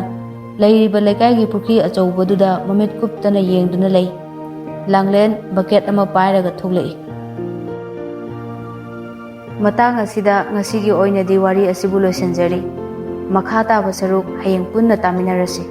ꯂꯩꯔꯤꯕ ꯂꯩꯀꯥꯏꯒꯤ ꯄꯨꯈ꯭ꯔꯤ ꯑꯆꯧꯕꯗꯨꯗ ꯃꯃꯤꯠ ꯀꯨꯞꯇꯅ ꯌꯦꯡꯗꯨꯅ ꯂꯩ꯫ ꯂꯥꯡꯂꯦꯟ ꯕꯀꯦꯠ ꯑꯃ ꯄꯥꯏꯔꯒ ꯊꯣꯛꯂꯛꯏ꯫ ꯃꯇꯥꯡ ꯑꯁꯤꯗ ꯉꯁꯤꯒꯤ ꯑꯣꯏꯅꯗꯤ ꯋꯥꯔꯤ ꯑꯁꯤꯕꯨ ꯂꯣꯏꯁꯤꯟꯖꯔꯤ꯫ ꯃꯈꯥ ꯇꯥꯕ ꯁꯔꯨꯛ ꯍꯌꯦꯡ ꯄꯨꯟꯅ ꯇꯥꯃꯤꯟꯅꯔꯁꯤ꯫